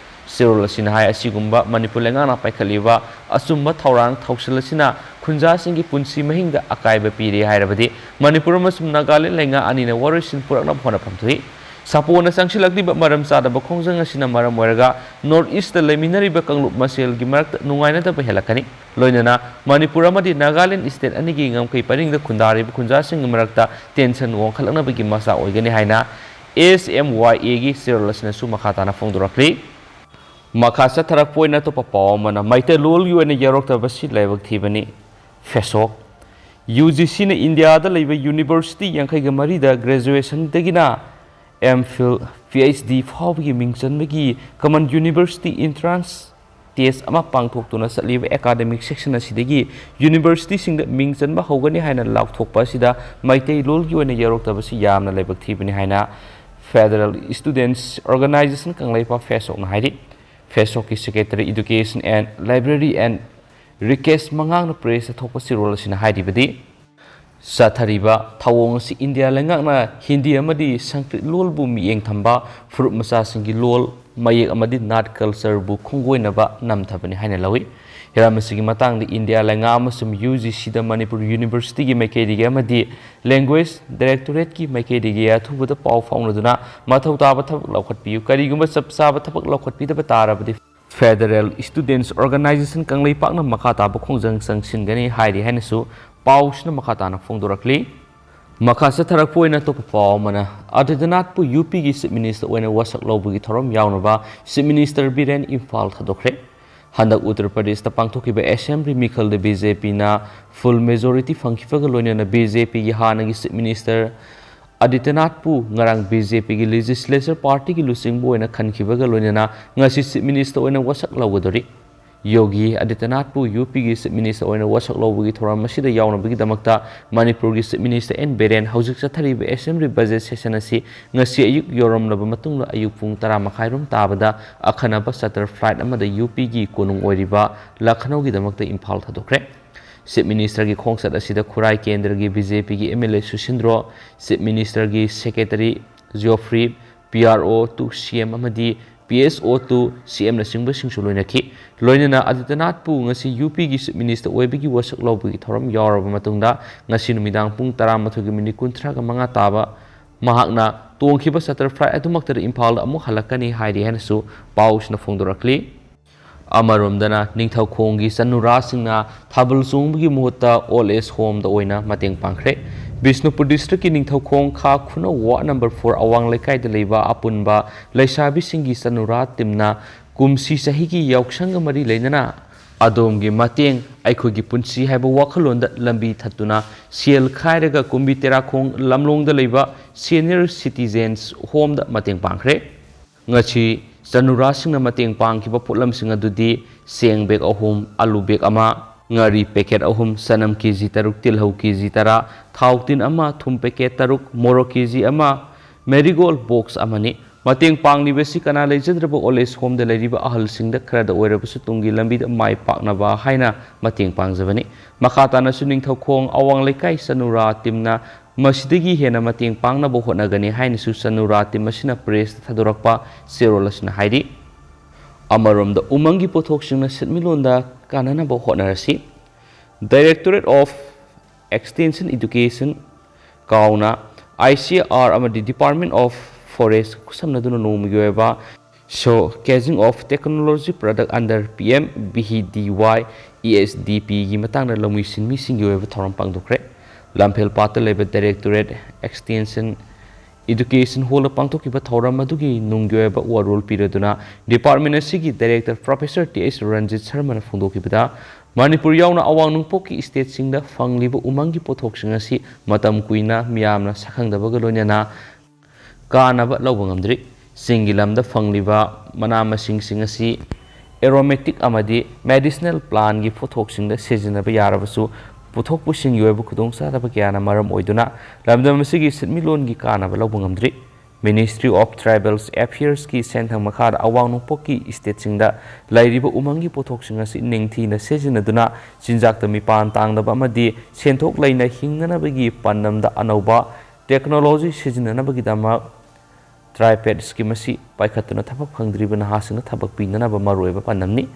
ꯆꯦꯔꯣꯜ ꯑꯁꯤꯅ ꯍꯥꯏ, ꯑꯁꯤꯒꯨꯝꯕ ꯃꯅꯤꯄꯨꯔ ꯂꯩꯉꯥꯛꯅ ꯄꯥꯏꯈꯠꯂꯤꯕ ꯑꯆꯨꯝꯕ ꯊꯧꯔꯥꯡ ꯊꯧꯁꯤꯜ ꯑꯁꯤꯅ ꯈꯨꯟꯖꯥꯁꯤꯡꯒꯤ ꯄꯨꯟꯁꯤ ꯃꯍꯤꯡꯗ ꯑꯀꯥꯏꯕ ꯄꯤꯔꯦ ꯍꯥꯏꯔꯕꯗꯤ ꯃꯅꯤꯄꯨꯔ ꯑꯃꯁꯨꯡ ꯅꯥꯒꯥꯂꯦꯟ ꯂꯩꯉꯥꯛ ꯑꯅꯤꯅ ꯋꯥꯔꯣꯏꯁꯤꯟ ꯄꯨꯔꯛꯅꯕ ꯍꯣꯠꯅꯐꯝ ꯊꯣꯛꯏ꯫ ꯁꯥꯄꯣꯅ ꯆꯪꯁꯤꯜꯂꯛꯂꯤꯕ ꯃꯔꯝ ꯆꯥꯗꯕ ꯈꯣꯡꯖꯪ ꯑꯁꯤꯅ ꯃꯔꯝ ꯑꯣꯏꯔꯒ ꯅꯣꯔꯠ ꯏꯁꯇ ꯂꯩꯃꯤꯟꯅꯔꯤꯕ ꯀꯥꯡꯂꯨꯞ ꯃꯁꯦꯜꯒꯤ ꯃꯔꯛꯇ ꯅꯨꯡꯉꯥꯏꯅꯗꯕ ꯍꯦꯜꯂꯛꯀꯅꯤ꯫ ꯂꯣꯏꯅꯅ ꯃꯅꯤꯄꯨꯔ ꯑꯃꯗꯤ ꯅꯥꯒꯥꯂꯦꯟ ꯏꯁꯇꯦꯠ ꯑꯅꯤꯒꯤ ꯉꯝꯈꯩ ꯄꯔꯤꯡꯗ ꯈꯨꯟꯗꯥꯔꯤꯕ ꯈꯨꯟꯖꯥꯁꯤꯡꯒꯤ ꯃꯔꯛꯇ ꯇꯦꯟꯁꯟ ꯋꯥꯡꯈꯠꯂꯛꯅꯕꯒꯤ ꯃꯆꯥꯛ ꯑꯣꯏꯒꯅꯤ ꯍꯥꯏꯅ ꯑꯦ ꯑꯦꯁ ꯑꯦꯝ ꯋꯥꯏ ꯑꯦꯒꯤ ꯆꯦꯔꯣꯜ ꯑꯁꯤꯅꯁꯨ ꯃꯈꯥ ꯇꯥꯅ ꯐꯣꯡꯗꯣꯔꯛꯂꯤ꯫ ꯃꯈꯥ ꯆꯠꯊꯔꯛꯄ ꯑꯣꯏꯅ ꯑꯇꯣꯞꯄ ꯄꯥꯎ ꯑꯃꯅ, ꯃꯩꯇꯩꯂꯣꯟꯒꯤ ꯑꯣꯏꯅ ꯌꯥꯎꯔꯛꯇꯕꯁꯤ ꯂꯥꯏꯕꯛ ꯊꯤꯕꯅꯤ꯫ ꯐꯦꯁꯣꯛ꯫ ꯌꯨ ꯖꯤ ꯁꯤꯅ ꯏꯟꯗꯤꯌꯥꯗ ꯂꯩꯕ ꯌꯨꯅꯤꯚꯔꯁꯤꯇꯤ ꯌꯥꯡꯈꯩꯒ ꯃꯔꯤꯗ ꯒ꯭ꯔꯦꯖꯨꯑꯦꯁꯟꯗꯒꯤꯅ M Phil, P H D ꯐꯥꯎꯕꯒꯤ ꯃꯤꯡ ꯆꯟꯕꯒꯤ ꯀꯃꯟ ꯌꯨꯅꯤꯚꯔꯁꯤꯇꯤ ꯏꯟꯇ꯭ꯔꯥꯟꯁ ꯇꯦꯁ ꯑꯃ ꯄꯥꯡꯊꯣꯛꯇꯨꯅ ꯆꯠꯂꯤꯕ ꯑꯦꯀꯥꯗꯃꯤꯛ ꯁꯦꯛꯁꯟ ꯑꯁꯤꯗꯒꯤ ꯌꯨꯅꯤꯚꯔꯁꯤꯇꯤꯁꯤꯡꯗ ꯃꯤꯡ ꯆꯟꯕ ꯍꯧꯒꯅꯤ ꯍꯥꯏꯅ ꯂꯥꯎꯊꯣꯛꯄ ꯑꯁꯤꯗ ꯃꯩꯇꯩꯂꯣꯟꯒꯤ ꯑꯣꯏꯅ ꯌꯥꯎꯔꯛꯇꯕꯁꯤ ꯌꯥꯝꯅ ꯂꯥꯏꯕꯛ ꯊꯤꯕꯅꯤ ꯍꯥꯏꯅ ꯐꯦꯗꯔꯦꯜ ꯏꯁꯇꯨꯗꯦꯟꯠꯁ ꯑꯣꯔꯒꯅꯥꯏꯖꯦꯁꯟ ꯀꯪꯂꯩꯄꯥꯛ, ꯐꯦꯁꯣꯛꯅ ꯍꯥꯏꯔꯤ꯫ ꯐꯦꯁꯣꯛꯀꯤ secretary education and library and ꯔꯤꯀꯦꯁ ꯃꯉꯥꯡꯅ ꯄ꯭ꯔꯦꯁꯇ ꯊꯣꯛꯄ ꯆꯦꯔꯣꯜ ꯑꯁꯤꯅ ꯍꯥꯏꯔꯤꯕꯗꯤ, ꯆꯠꯊꯔꯤꯕ ꯊꯧꯑꯣꯡ ꯑꯁꯤ ꯏꯟꯗꯤꯌꯥ ꯂꯩꯉꯥꯛꯅ ꯍꯤꯟꯗꯤ ꯑꯃꯗꯤ ꯁꯪꯁꯀ꯭ꯔꯤꯠ ꯂꯣꯜꯕꯨ ꯃꯤꯠꯌꯦꯡ ꯊꯝꯕ ꯐꯨꯔꯨꯞ ꯃꯆꯥꯁꯤꯡꯒꯤ ꯂꯣꯜ, ꯃꯌꯦꯛ ꯑꯃꯗꯤ ꯅꯥꯠ ꯀꯜꯆꯔꯕꯨ ꯈꯣꯡꯒꯣꯏꯅꯕ ꯅꯝꯊꯕꯅꯤ ꯍꯥꯏꯅ ꯂꯧꯏ꯫ ꯍꯤꯔꯝ ꯑꯁꯤꯒꯤ ꯃꯇꯥꯡꯗ ꯏꯟꯗꯤꯌꯥ ꯂꯩꯉꯥꯛ ꯑꯃꯁꯨꯡ ꯌꯨ ꯖꯤ ꯁꯤꯗ ꯃꯅꯤꯄꯨꯔ ꯌꯨꯅꯤꯚꯔꯁꯤꯇꯤꯒꯤ ꯃꯥꯏꯀꯩꯗꯒꯤ ꯑꯃꯗꯤ ꯂꯦꯡꯒ꯭ꯋꯦꯖ ꯗꯥꯏꯔꯦꯛꯇꯣꯔꯦꯠꯀꯤ ꯃꯥꯏꯀꯩꯗꯒꯤ ꯑꯊꯨꯕꯗ ꯄꯥꯎ ꯐꯥꯎꯅꯗꯨꯅ ꯃꯊꯧ ꯇꯥꯕ ꯊꯕꯛ ꯂꯧꯈꯠꯄꯤꯌꯨ꯫ ꯀꯔꯤꯒꯨꯝꯕ ꯆꯞ ꯆꯥꯕ ꯊꯕꯛ ꯂꯧꯈꯠꯄꯤꯗꯕ ꯇꯥꯔꯕꯗꯤ Federal Students Organisation ꯀꯪꯂꯩꯄꯥꯛꯅ ꯃꯈꯥ ꯇꯥꯕ ꯈꯣꯡꯖꯪ ꯆꯪꯁꯤꯟꯒꯅꯤ ꯍꯥꯏꯔꯤ ꯍꯥꯏꯅꯁꯨ ꯄꯥꯎꯁꯤꯅ ꯃꯈꯥ ꯇꯥꯅ ꯐꯣꯡꯗꯣꯔꯛꯂꯤ꯫ ꯃꯈꯥ ꯆꯠꯊꯔꯛꯄ ꯑꯣꯏꯅ ꯑꯇꯣꯞꯄ ꯄꯥꯎ ꯑꯃꯅ, ꯑꯥꯗꯤꯇ꯭ꯌꯅꯥꯊꯄꯨ ꯌꯨ ꯄꯤꯒꯤ ꯆꯤꯐ ꯃꯤꯅꯤꯁꯇꯔ ꯑꯣꯏꯅ ꯋꯥꯁꯛ ꯂꯧꯕꯒꯤ ꯊꯧꯔꯝ ꯌꯥꯎꯅꯕ ꯆꯤꯐ ꯃꯤꯅꯤꯁꯇꯔ ꯕꯤꯔꯦꯟ ꯏꯝꯐꯥꯜ ꯊꯥꯗꯣꯛꯈ꯭ꯔꯦ꯫ ꯍꯟꯗꯛ ꯎꯠꯇꯔ ꯄ꯭ꯔꯗꯦꯁꯇ ꯄꯥꯡꯊꯣꯛꯈꯤꯕ ꯑꯦꯁꯦꯝꯕ꯭ꯂꯤ ꯃꯤꯈꯜꯗ ꯕꯤ ꯖꯦ ꯄꯤꯅ ꯐꯨꯜ ꯃꯦꯖꯣꯔꯤꯇꯤ ꯐꯪꯈꯤꯕꯒ ꯂꯣꯏꯅꯅ ꯕꯤ ꯖꯦ ꯄꯤꯒꯤ ꯍꯥꯟꯅꯒꯤ ꯆꯤꯐ ꯃꯤꯅꯤꯁꯇꯔ ꯑꯥꯗꯤꯇ꯭ꯌꯅꯥꯊꯄꯨ ꯉꯔꯥꯡ ꯕꯤ ꯖꯦ ꯄꯤꯒꯤ ꯂꯦꯖꯤꯁꯂꯦꯆꯔ ꯄꯥꯔꯇꯤꯒꯤ ꯂꯨꯆꯤꯡꯕ ꯑꯣꯏꯅ ꯈꯟꯈꯤꯕꯒ ꯂꯣꯏꯅꯅ ꯉꯁꯤ ꯆꯤꯐ ꯃꯤꯅꯤꯁꯇꯔ ꯑꯣꯏꯅ ꯋꯥꯁꯛ ꯂꯧꯒꯗꯧꯔꯤ꯫ ꯌꯣꯒꯤ ꯑꯥꯗꯤꯇ꯭ꯌꯅꯥꯊꯄꯨ ꯌꯨ ꯄꯤꯒꯤ ꯆꯤꯐ ꯃꯤꯅꯤꯁꯇꯔ ꯑꯣꯏꯅ ꯋꯥꯁꯛ ꯂꯧꯕꯒꯤ ꯊꯧꯔꯝ ꯑꯁꯤꯗ ꯌꯥꯎꯅꯕꯒꯤꯗꯃꯛꯇ ꯃꯅꯤꯄꯨꯔꯒꯤ ꯆꯤꯐ ꯃꯤꯅꯤꯁꯇꯔ ꯑꯦꯟ ꯕꯤꯔꯦꯟ ꯍꯧꯖꯤꯛ ꯆꯠꯊꯔꯤꯕ ꯑꯦꯁꯦꯝꯕ꯭ꯂꯤ ꯕꯖꯦꯠ ꯁꯦꯁꯟ ꯑꯁꯤ ꯉꯁꯤ ꯑꯌꯨꯛ ꯌꯧꯔꯝꯂꯕ ꯃꯇꯨꯡꯗ ꯑꯌꯨꯛ ꯄꯨꯡ ꯇꯔꯥ ꯃꯈꯥꯏꯔꯣꯝ ꯇꯥꯕꯗ ꯑꯈꯟꯅꯕ ꯆꯥꯔꯇꯔ ꯐ꯭ꯂꯥꯏꯠ ꯑꯃꯗ ꯌꯨ ꯄꯤꯒꯤ ꯀꯣꯅꯨꯡ ꯑꯣꯏꯔꯤꯕ ꯂꯈꯅꯧꯒꯤꯗꯃꯛꯇ ꯏꯝꯐꯥꯜ ꯊꯥꯗꯣꯛꯈ꯭ꯔꯦ꯫ ꯆꯤꯐ ꯃꯤꯅꯤꯁꯇꯔꯒꯤ ꯈꯣꯡꯆꯠ ꯑꯁꯤꯗ ꯈꯨꯔꯥꯏ ꯀꯦꯟꯗ꯭ꯔꯒꯤ ꯕꯤ ꯖꯦ ꯄꯤꯒꯤ M L A Susindro, chief ꯃꯤꯅꯤꯁꯇꯔꯒꯤ secretary Geoffrey, P R O to C M ꯑꯃꯗꯤ ꯄꯤ ꯑꯦꯁ ꯑꯣ to ꯁꯤ ꯑꯦꯝꯅꯆꯤꯡꯕꯁꯤꯡꯁꯨ ꯂꯣꯏꯅꯈꯤ꯫ ꯂꯣꯏꯅꯅ ꯑꯥꯗꯤꯇ꯭ꯌꯅꯥꯊꯄꯨ ꯉꯁꯤ ꯌꯨ ꯄꯤꯒꯤ ꯆꯤꯐ ꯃꯤꯅꯤꯁꯇꯔ ꯑꯣꯏꯕꯒꯤ ꯋꯥꯁꯛ ꯂꯧꯕꯒꯤ ꯊꯧꯔꯝ ꯌꯥꯎꯔꯕ ꯃꯇꯨꯡꯗ ꯉꯁꯤ ꯅꯨꯃꯤꯗꯥꯡ ꯄꯨꯡ ꯇꯔꯥꯃꯥꯊꯣꯏꯒꯤ ꯃꯤꯅꯤꯠ ꯀꯨꯟꯊ꯭ꯔꯥꯒ ꯃꯉꯥ ꯇꯥꯕ ꯃꯍꯥꯛꯅ ꯇꯣꯡꯈꯤꯕ ꯆꯥꯔꯇꯔ ꯐ꯭ꯂꯥꯏꯠ ꯑꯗꯨꯃꯛꯇꯗ ꯏꯝꯐꯥꯜꯗ ꯑꯃꯨꯛ ꯍꯜꯂꯛꯀꯅꯤ ꯍꯥꯏꯔꯤ ꯍꯥꯏꯅꯁꯨ ꯄꯥꯎꯁꯤꯅ ꯐꯣꯡꯗꯣꯔꯛꯂꯤ꯫ ꯑꯃꯔꯣꯝꯗꯅ ꯅꯤꯡꯊꯧꯈꯣꯡꯒꯤ ꯆꯅꯨꯔꯥꯁꯤꯡꯅ ꯊꯥꯕꯜ ꯆꯣꯡꯕꯒꯤ ꯃꯍꯨꯠꯇ ꯑꯣꯜ ꯑꯦꯖ ꯍꯣꯝꯗ ꯑꯣꯏꯅ ꯃꯇꯦꯡ ꯄꯥꯡꯈ꯭ꯔꯦ꯫ ꯕꯤꯁꯅꯨꯄꯨꯔ ꯗꯤꯁꯇ꯭ꯔꯤꯛꯀꯤ ꯅꯤꯡꯊꯧꯈꯣꯡ ꯈꯥ ꯈꯨꯅꯧ ꯋꯥꯔꯗ ꯅꯝꯕꯔ ꯐꯣꯔ ꯑꯋꯥꯡ ꯂꯩꯀꯥꯏꯗ ꯂꯩꯕ ꯑꯄꯨꯟꯕ ꯂꯩꯁꯥꯕꯤꯁꯤꯡꯒꯤ ꯆꯅꯨꯔꯥ ꯇꯤꯝꯅ ꯀꯨꯝꯁꯤ ꯆꯍꯤꯒꯤ ꯌꯥꯎꯁꯪꯒ ꯃꯔꯤ ꯂꯩꯅꯅ "ꯑꯗꯣꯝꯒꯤ ꯃꯇꯦꯡ ꯑꯩꯈꯣꯏꯒꯤ ꯄꯨꯟꯁꯤ" ꯍꯥꯏꯕ ꯋꯥꯈꯜꯂꯣꯟꯗ ꯂꯝꯕꯤ ꯊꯠꯇꯨꯅ ꯁꯦꯜ ꯈꯥꯏꯔꯒ ꯀꯨꯝꯕꯤ ꯇꯦꯔꯥꯈꯣꯡ ꯂꯝꯂꯣꯡꯗ ꯂꯩꯕ ꯁꯦꯅꯤꯌꯔ ꯁꯤꯇꯤꯖꯦꯟꯁ ꯍꯣꯝꯗ ꯃꯇꯦꯡ ꯄꯥꯡꯈ꯭ꯔꯦ꯫ ꯉꯁꯤ ꯆꯅꯨꯔꯥꯁꯤꯡꯅ ꯃꯇꯦꯡ ꯄꯥꯡꯈꯤꯕ ꯄꯣꯠꯂꯝꯁꯤꯡ ꯑꯗꯨꯗꯤ ꯆꯦꯡ ꯕꯦꯒ ꯑꯍꯨꯝ, ꯑꯂꯨ ꯕꯦꯒ ꯑꯃ, ꯉꯥꯔꯤ ꯄꯦꯀꯦꯠ ꯑꯍꯨꯝ, ꯆꯅꯝ ꯀꯦ ꯖꯤ ꯇꯔꯨꯛ, ꯇꯤꯜꯍꯧ ꯀꯦ ꯖꯤ ꯇꯔꯥ, ꯊꯥꯎ ꯇꯤꯟ ꯑꯃ, ꯊꯨꯝ ꯄꯦꯀꯦꯠ ꯇꯔꯨꯛ, ꯃꯣꯔꯣꯛ ꯀꯦ ꯖꯤ ꯑꯃ, ꯃꯦꯔꯤꯒꯣꯜ ꯕꯣꯛꯁ ꯑꯃꯅꯤ꯫ ꯃꯇꯦꯡ ꯄꯥꯡꯂꯤꯕꯁꯤ ꯀꯅꯥ ꯂꯩꯖꯗ꯭ꯔꯕ old age homeꯗ ꯂꯩꯔꯤꯕ ꯑꯍꯜꯁꯤꯡꯗ ꯈꯔꯗ ꯑꯣꯏꯔꯕꯁꯨ ꯇꯨꯡꯒꯤ ꯂꯝꯕꯤꯗ ꯃꯥꯏ ꯄꯥꯛꯅꯕ ꯍꯥꯏꯅ ꯃꯇꯦꯡ ꯄꯥꯡꯖꯕꯅꯤ꯫ ꯃꯈꯥ ꯇꯥꯅꯁꯨ ꯅꯤꯡꯊꯧꯈꯣꯡ ꯑꯋꯥꯡ ꯂꯩꯀꯥꯏ ꯆꯅꯨꯔꯥ teamꯅ ꯃꯁꯤꯗꯒꯤ ꯍꯦꯟꯅ ꯃꯇꯦꯡ ꯄꯥꯡꯅꯕ ꯍꯣꯠꯅꯒꯅꯤ ꯍꯥꯏꯅꯁꯨ ꯆꯅꯨꯔꯥ team ꯑꯁꯤꯅ pressꯇ ꯊꯥꯗꯣꯔꯛꯄ ꯆꯦꯔꯣꯜ ꯑꯁꯤꯅ ꯍꯥꯏꯔꯤ꯫ ꯑꯃꯔꯣꯝꯗ ꯎꯃꯪꯒꯤ ꯄꯣꯠꯊꯣꯛꯁꯤꯡꯅ ꯁꯦꯟꯃꯤꯠꯂꯣꯟꯗ ꯀꯥꯟꯅꯅꯕ ꯍꯣꯠꯅꯔꯁꯤ꯫ Directorate of Extension Education, ꯀꯥꯎꯅ ICAR ꯑꯃꯗꯤ Department of Forest ꯈꯨꯠꯁꯝꯅꯗꯨꯅ ꯅꯣꯡꯃꯒꯤ ꯑꯣꯏꯕ Showcasing of Technology Product under P M V D Y E S D P ꯒꯤ ꯃꯇꯥꯡꯗ ꯂꯧꯃꯤ ꯁꯤꯟꯃꯤꯁꯤꯡꯒꯤ ꯑꯣꯏꯕ ꯊꯧꯔꯝ ꯄꯥꯡꯊꯣꯛꯈ꯭ꯔꯦ꯫ ꯂꯝꯐꯦꯜ ꯄꯥꯠꯇ ꯂꯩꯕ Directorate Extension Education Hallꯗ ꯄꯥꯡꯊꯣꯛꯈꯤꯕ ꯊꯧꯔꯝ ꯑꯗꯨꯒꯤ ꯅꯨꯡꯒꯤ ꯑꯣꯏꯕ ꯋꯥꯔꯣꯜ ꯄꯤꯔꯗꯨꯅ department ꯑꯁꯤꯒꯤ director Professor T H Ranjit ꯁꯔꯃꯅ ꯐꯣꯡꯗꯣꯛꯈꯤꯕꯗ, Manipur ꯌꯥꯎꯅ ꯑꯋꯥꯡ ꯅꯣꯡꯄꯣꯛꯀꯤ stateꯁꯤꯡꯗ ꯐꯪꯂꯤꯕ ꯎꯃꯪꯒꯤ ꯄꯣꯠꯊꯣꯛꯁꯤꯡ ꯑꯁꯤ ꯃꯇꯝ ꯀꯨꯏꯅ ꯃꯤꯌꯥꯝꯅ ꯁꯛꯈꯪꯗꯕꯒ ꯂꯣꯏꯅꯅ ꯀꯥꯟꯅꯕ ꯂꯧꯕ ꯉꯝꯗ꯭ꯔꯤ꯫ ꯆꯤꯡꯒꯤ ꯂꯝꯗ ꯐꯪꯂꯤꯕ ꯃꯅꯥ ꯃꯁꯤꯡꯁꯤꯡ ꯑꯁꯤ aromatic ꯑꯃꯗꯤ medicinal plantꯀꯤ ꯄꯣꯠꯊꯣꯛꯁꯤꯡꯗ ꯁꯤꯖꯤꯟꯅꯕ ꯌꯥꯔꯕꯁꯨ, ꯄꯨꯊꯣꯛ ꯄꯨꯁꯤꯟꯒꯤ ꯑꯣꯏꯕ ꯈꯨꯗꯣꯡꯆꯥꯗꯕ ꯀꯌꯥꯅ ꯃꯔꯝ ꯑꯣꯏꯗꯨꯅ ꯂꯝꯗꯝ ꯑꯁꯤꯒꯤ ꯁꯦꯟꯃꯤꯠꯂꯣꯟꯒꯤ ꯀꯥꯟꯅꯕ ꯂꯧꯕ ꯉꯝꯗ꯭ꯔꯤ꯫ Ministry of Tribal Affairsꯀꯤ ꯁꯦꯟꯊꯪ ꯃꯈꯥꯗ ꯑꯋꯥꯡ ꯅꯣꯡꯄꯣꯛꯀꯤ stateꯁꯤꯡꯗ ꯂꯩꯔꯤꯕ ꯎꯃꯪꯒꯤ ꯄꯣꯠꯊꯣꯛꯁꯤꯡ ꯑꯁꯤ ꯅꯤꯡꯊꯤꯅ ꯁꯤꯖꯤꯟꯅꯗꯨꯅ ꯆꯤꯟꯖꯥꯛꯇ ꯃꯤꯄꯥꯟ ꯇꯥꯡꯗꯕ ꯑꯃꯗꯤ ꯁꯦꯟꯊꯣꯛ ꯂꯩꯅ ꯍꯤꯡꯅꯅꯕꯒꯤ ꯄꯥꯟꯗꯝꯗ ꯑꯅꯧꯕ technology ꯁꯤꯖꯤꯟꯅꯅꯕꯒꯤꯗꯃꯛ TRIPAD scheme ꯑꯁꯤ ꯄꯥꯏꯈꯠꯇꯨꯅ ꯊꯕꯛ ꯐꯪꯗ꯭ꯔꯤꯕ ꯅꯍꯥꯁꯤꯡꯗ ꯊꯕꯛ ꯄꯤꯅꯅꯕ ꯃꯔꯨꯑꯣꯏꯕ ꯄꯥꯟꯗꯝꯅꯤ꯫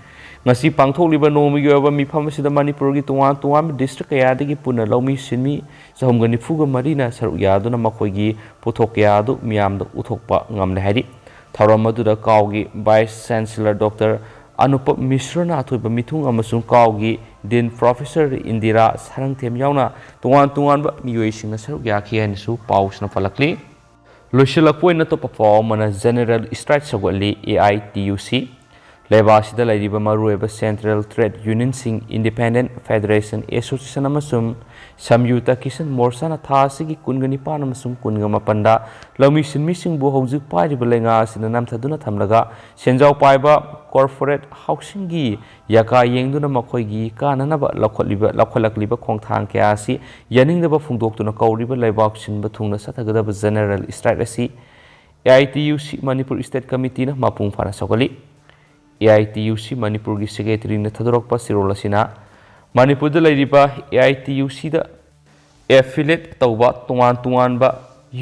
ꯉꯁꯤ ꯄꯥꯡꯊꯣꯛꯂꯤꯕ ꯅꯣꯡꯃꯒꯤ ꯑꯣꯏꯕ ꯃꯤꯐꯝ ꯑꯁꯤꯗ ꯃꯅꯤꯄꯨꯔꯒꯤ ꯇꯣꯉꯥꯟ ꯇꯣꯉꯥꯟꯕ district ꯀꯌꯥꯗꯒꯤ ꯄꯨꯟꯅ ꯂꯧꯃꯤ ꯁꯤꯟꯃꯤ ꯆꯍꯨꯝꯒ ꯅꯤꯐꯨꯒ ꯃꯔꯤꯅ ꯁꯔꯨꯛ ꯌꯥꯗꯨꯅ ꯃꯈꯣꯏꯒꯤ ꯄꯣꯠꯊꯣꯛ ꯀꯌꯥ ꯑꯗꯨ ꯃꯤꯌꯥꯝꯗ ꯎꯠꯊꯣꯛꯄ ꯉꯝꯂꯦ ꯍꯥꯏꯔꯤ꯫ ꯊꯧꯔꯝ ꯑꯗꯨꯗ ꯀꯥꯎꯒꯤ Vice Chancellor Doctor ꯑꯅꯨꯄꯝ ꯃꯤꯁ꯭ꯔꯅ ꯑꯊꯣꯏꯕ ꯃꯤꯊꯨꯡ ꯑꯃꯁꯨꯡ ꯀꯥꯎꯒꯤ Dean Professor ꯏꯟꯗꯤꯔꯥ ꯁꯥꯔꯪꯊꯦꯝ ꯌꯥꯎꯅ ꯇꯣꯉꯥꯟ ꯇꯣꯉꯥꯟꯕ ꯃꯤꯑꯣꯏꯁꯤꯡꯅ ꯁꯔꯨꯛ ꯌꯥꯈꯤ ꯍꯥꯏꯅꯁꯨ ꯄꯥꯎꯁꯤꯅ ꯄꯜꯂꯛꯂꯤ꯫ ꯂꯣꯏꯁꯤꯜꯂꯛꯄ ꯑꯣꯏꯅ ꯑꯇꯣꯞꯄ ꯄꯥꯎ ꯑꯃꯅ general strike ꯁꯧꯒꯠꯂꯤ꯫ AITUC ꯂꯩꯕꯥꯛ ꯑꯁꯤꯗ ꯂꯩꯔꯤꯕ ꯃꯔꯨꯑꯣꯏꯕ central trade unionꯁꯤꯡ, independent federation association ꯑꯃꯁꯨꯡ ꯁꯝꯌꯨꯛꯇ ꯀꯤꯁꯟ ꯃꯣꯔꯆꯥꯅ ꯊꯥ ꯑꯁꯤꯒꯤ ꯀꯨꯟꯒ ꯅꯤꯄꯥꯟ ꯑꯃꯁꯨꯡ ꯀꯨꯟꯒ ꯃꯥꯄꯟꯗ ꯂꯧꯃꯤ ꯁꯤꯟꯃꯤꯁꯤꯡꯕꯨ ꯍꯧꯖꯤꯛ ꯄꯥꯏꯔꯤꯕ ꯂꯩꯉꯥꯛ ꯑꯁꯤꯗ ꯅꯝꯊꯗꯨꯅ ꯊꯝꯂꯒ ꯁꯦꯟꯖꯥꯎ ꯄꯥꯏꯕ corporate housingꯒꯤ ꯌꯥꯀꯥ ꯌꯦꯡꯗꯨꯅ ꯃꯈꯣꯏꯒꯤ ꯀꯥꯟꯅꯅꯕ ꯂꯧꯈꯠꯂꯤꯕ, ꯂꯧꯈꯠꯂꯛꯂꯤꯕ ꯈꯣꯡꯊꯥꯡ ꯀꯌꯥ ꯑꯁꯤ ꯌꯥꯅꯤꯡꯗꯕ ꯐꯣꯡꯗꯣꯛꯇꯨꯅ ꯀꯧꯔꯤꯕ ꯂꯩꯕꯥꯛ ꯁꯤꯟꯕ ꯊꯨꯡꯅ ꯆꯠꯊꯒꯗꯕ general strike ꯑꯁꯤ ꯑꯦ ꯑꯥꯏ ꯇꯤ ꯌꯨ ꯁꯤ ꯃꯅꯤꯄꯨꯔ ꯁ꯭ꯇꯦꯠ ꯀꯃꯤꯇꯤꯅ ꯃꯄꯨꯡ ꯐꯥꯅ ꯁꯧꯒꯠꯂꯤ꯫ ꯑꯦ ꯑꯥꯏ ꯇꯤ ꯌꯨ ꯁꯤ ꯃꯅꯤꯄꯨꯔꯒꯤ ꯁꯦꯀ꯭ꯔꯦꯇꯔꯤꯅ ꯊꯥꯗꯣꯔꯛꯄ ꯆꯦꯔꯣꯜ ꯑꯁꯤꯅ ꯃꯅꯤꯄꯨꯔꯗ ꯂꯩꯔꯤꯕ ꯑꯦ ꯑꯥꯏ ꯇꯤ ꯌꯨ ꯁꯤꯗ ꯑꯦꯐꯤꯂꯦꯠ ꯇꯧꯕ ꯇꯣꯉꯥꯟ ꯇꯣꯉꯥꯟꯕ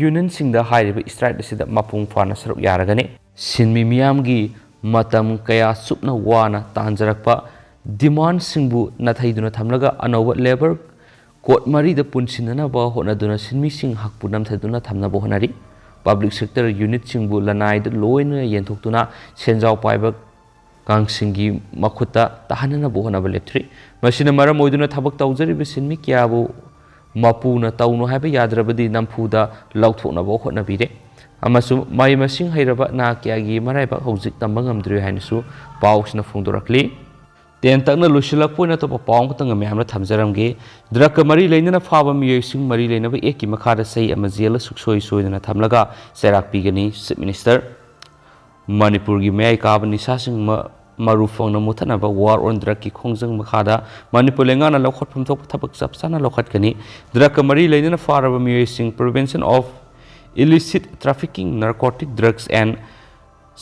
ꯌꯨꯅꯤꯌꯟꯁꯤꯡꯗ ꯍꯥꯏꯔꯤꯕ ꯁ꯭ꯇ꯭ꯔꯥꯏꯛ ꯑꯁꯤꯗ ꯃꯄꯨꯡ ꯐꯥꯅ ꯁꯔꯨꯛ ꯌꯥꯔꯒꯅꯤ꯫ ꯁꯤꯟꯃꯤ ꯃꯤꯌꯥꯝꯒꯤ ꯃꯇꯝ ꯀꯌꯥ ꯆꯨꯞꯅ ꯋꯥꯅ ꯇꯥꯟꯖꯔꯛꯄ ꯗꯤꯃꯥꯟꯁꯤꯡꯕꯨ ꯅꯥꯊꯩꯗꯨꯅ ꯊꯝꯂꯒ ꯑꯅꯧꯕ ꯂꯦꯕꯔ ꯀꯣꯗ ꯃꯔꯤꯗ ꯄꯨꯟꯁꯤꯟꯅꯅꯕ ꯍꯣꯠꯅꯗꯨꯅ ꯁꯤꯟꯃꯤꯁꯤꯡ ꯍꯛꯄꯨ ꯅꯝꯊꯗꯨꯅ ꯊꯝꯅꯕ ꯍꯣꯠꯅꯔꯤ꯫ ꯄꯕ꯭ꯂꯤꯛ ꯁꯦꯛꯇꯔ ꯌꯨꯅꯤꯠꯁꯤꯡꯕꯨ ꯂꯅꯥꯏꯗ ꯂꯣꯏꯅ ꯌꯦꯟꯊꯣꯛꯇꯨꯅ ꯁꯦꯟꯖꯥꯎ ꯄꯥꯏꯕ ꯀꯥꯡꯁꯤꯡꯒꯤ ꯃꯈꯨꯠꯇ ꯇꯥꯍꯟꯅꯅꯕ ꯍꯣꯠꯅꯕ ꯂꯦꯞꯇ꯭ꯔꯤ꯫ ꯃꯁꯤꯅ ꯃꯔꯝ ꯑꯣꯏꯗꯨꯅ ꯊꯕꯛ ꯇꯧꯖꯔꯤꯕ ꯁꯤꯟꯃꯤ ꯀꯌꯥꯕꯨ ꯃꯄꯨꯅ ꯇꯧꯅꯨ ꯍꯥꯏꯕ ꯌꯥꯗ꯭ꯔꯕꯗꯤ ꯅꯝꯐꯨꯗ ꯂꯧꯊꯣꯛꯅꯕ ꯍꯣꯠꯅꯕꯤꯔꯦ꯫ ꯑꯃꯁꯨꯡ ꯃꯍꯩ ꯃꯁꯤꯡ ꯍꯩꯔꯕ ꯅꯍꯥ ꯀꯌꯥꯒꯤ ꯃꯔꯥꯏꯕꯛ ꯍꯧꯖꯤꯛ ꯇꯝꯕ ꯉꯝꯗ꯭ꯔꯤ ꯍꯥꯏꯅꯁꯨ ꯄꯥꯎꯁꯤꯅ ꯐꯣꯡꯗꯣꯔꯛꯂꯤ꯫ ꯇꯦꯟꯇꯛꯅ ꯂꯣꯏꯁꯤꯜꯂꯛꯄ ꯑꯣꯏꯅ ꯑꯇꯣꯞꯄ ꯄꯥꯎ ꯑꯃꯈꯛꯇꯪꯒ ꯃꯌꯥꯝꯅ ꯊꯝꯖꯔꯝꯒꯦ꯫ ꯗ꯭ꯔꯒꯀ ꯃꯔꯤ ꯂꯩꯅꯅ ꯐꯥꯕ ꯃꯤꯑꯣꯏꯁꯤꯡ ꯃꯔꯤ ꯂꯩꯅꯕ ꯑꯦꯛꯀꯤ ꯃꯈꯥꯗ ꯆꯍꯤ ꯑꯃ ꯖꯦꯜꯗ ꯁꯨꯡꯁꯣꯏ ꯁꯣꯏꯗꯅ ꯊꯝꯂꯒ ꯆꯩꯔꯥꯛ ꯄꯤꯒꯅꯤ ꯆꯤꯐ ꯃꯤꯅꯤꯁꯇꯔ꯫ ꯃꯅꯤꯄꯨꯔꯒꯤ ꯃꯌꯥꯏ ꯀꯥꯕ ꯅꯤꯁꯥꯁꯤꯡ ꯃ-, ꯃꯔꯨ ꯐꯪꯅ ꯃꯨꯊꯠꯅꯕ ꯋꯥꯔ ꯑꯣꯟ ꯗ꯭ꯔꯒꯀꯤ ꯈꯣꯡꯖꯪ ꯃꯈꯥꯗ ꯃꯅꯤꯄꯨꯔ ꯂꯩꯉꯥꯛꯅ ꯂꯧꯈꯠꯐꯝ ꯊꯣꯛꯄ ꯊꯕꯛ ꯆꯞ ꯆꯥꯅ ꯂꯧꯈꯠꯀꯅꯤ꯫ ꯗ꯭ꯔꯒꯀ ꯃꯔꯤ ꯂꯩꯅꯅ ꯐꯥꯔꯕ ꯃꯤꯑꯣꯏꯁꯤꯡ Prevention of Illicit Trafficking Narcotic Drugs and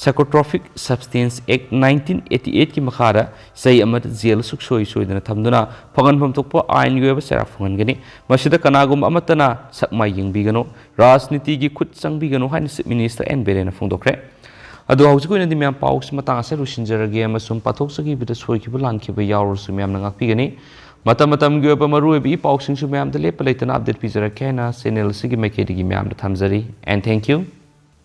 Psychotropic Substance Act nineteen eighty eight ꯀꯤ ꯃꯈꯥꯗ ꯆꯍꯤ ꯑꯃꯗ ꯖꯦꯜ ꯁꯨꯡꯁꯣꯏ ꯁꯣꯏꯗꯅ ꯊꯝꯗꯨꯅ ꯐꯪꯍꯟꯐꯝ ꯊꯣꯛꯄ ꯑꯥꯏꯟꯒꯤ ꯑꯣꯏꯕ ꯆꯩꯔꯥꯛ ꯐꯪꯍꯟꯒꯅꯤ꯫ ꯃꯁꯤꯗ ꯀꯅꯥꯒꯨꯝꯕ ꯑꯃꯠꯇꯅ ꯁꯛ ꯃꯥꯏ ꯌꯦꯡꯕꯤꯒꯅꯨ, ꯔꯥꯖꯅꯤꯇꯤꯒꯤ ꯈꯨꯠ ꯆꯪꯕꯤꯒꯅꯨ ꯍꯥꯏꯅ ꯆꯤꯐ ꯃꯤꯅꯤꯁꯇꯔ ꯑꯦꯟ ꯕꯤꯔꯦꯟꯅ ꯐꯣꯡꯗꯣꯛꯈ꯭ꯔꯦ꯫ ꯑꯗꯣ ꯍꯧꯖꯤꯛꯀꯤ ꯑꯣꯏꯅꯗꯤ ꯃꯌꯥꯝ ꯄꯥꯎꯁꯤ ꯃꯇꯥꯡ ꯑꯁꯤꯗ ꯂꯣꯏꯁꯤꯟꯖꯔꯒꯦ ꯑꯃꯁꯨꯡ ꯄꯥꯊꯣꯛꯆꯈꯤꯕꯗ ꯁꯣꯏꯈꯤꯕ ꯂꯥꯟꯈꯤꯕ ꯌꯥꯎꯔꯁꯨ ꯃꯌꯥꯝꯅ ꯉꯥꯛꯄꯤꯒꯅꯤ꯫ ꯃꯇꯝ ꯃꯇꯝꯒꯤ ꯑꯣꯏꯕ ꯃꯔꯨꯑꯣꯏꯕ ꯏ ꯄꯥꯎꯁꯤꯡꯁꯨ ꯃꯌꯥꯝꯗ ꯂꯦꯞꯄ ꯂꯩꯇꯅ ꯑꯞꯗꯦꯠ ꯄꯤꯖꯔꯛꯀꯦ ꯍꯥꯏꯅ ꯆꯦꯅꯦꯜ ꯑꯁꯤꯒꯤ ꯃꯥꯏꯀꯩꯗꯒꯤ ꯃꯌꯥꯝꯗ ꯊꯝꯖꯔꯤ꯫ And thank you.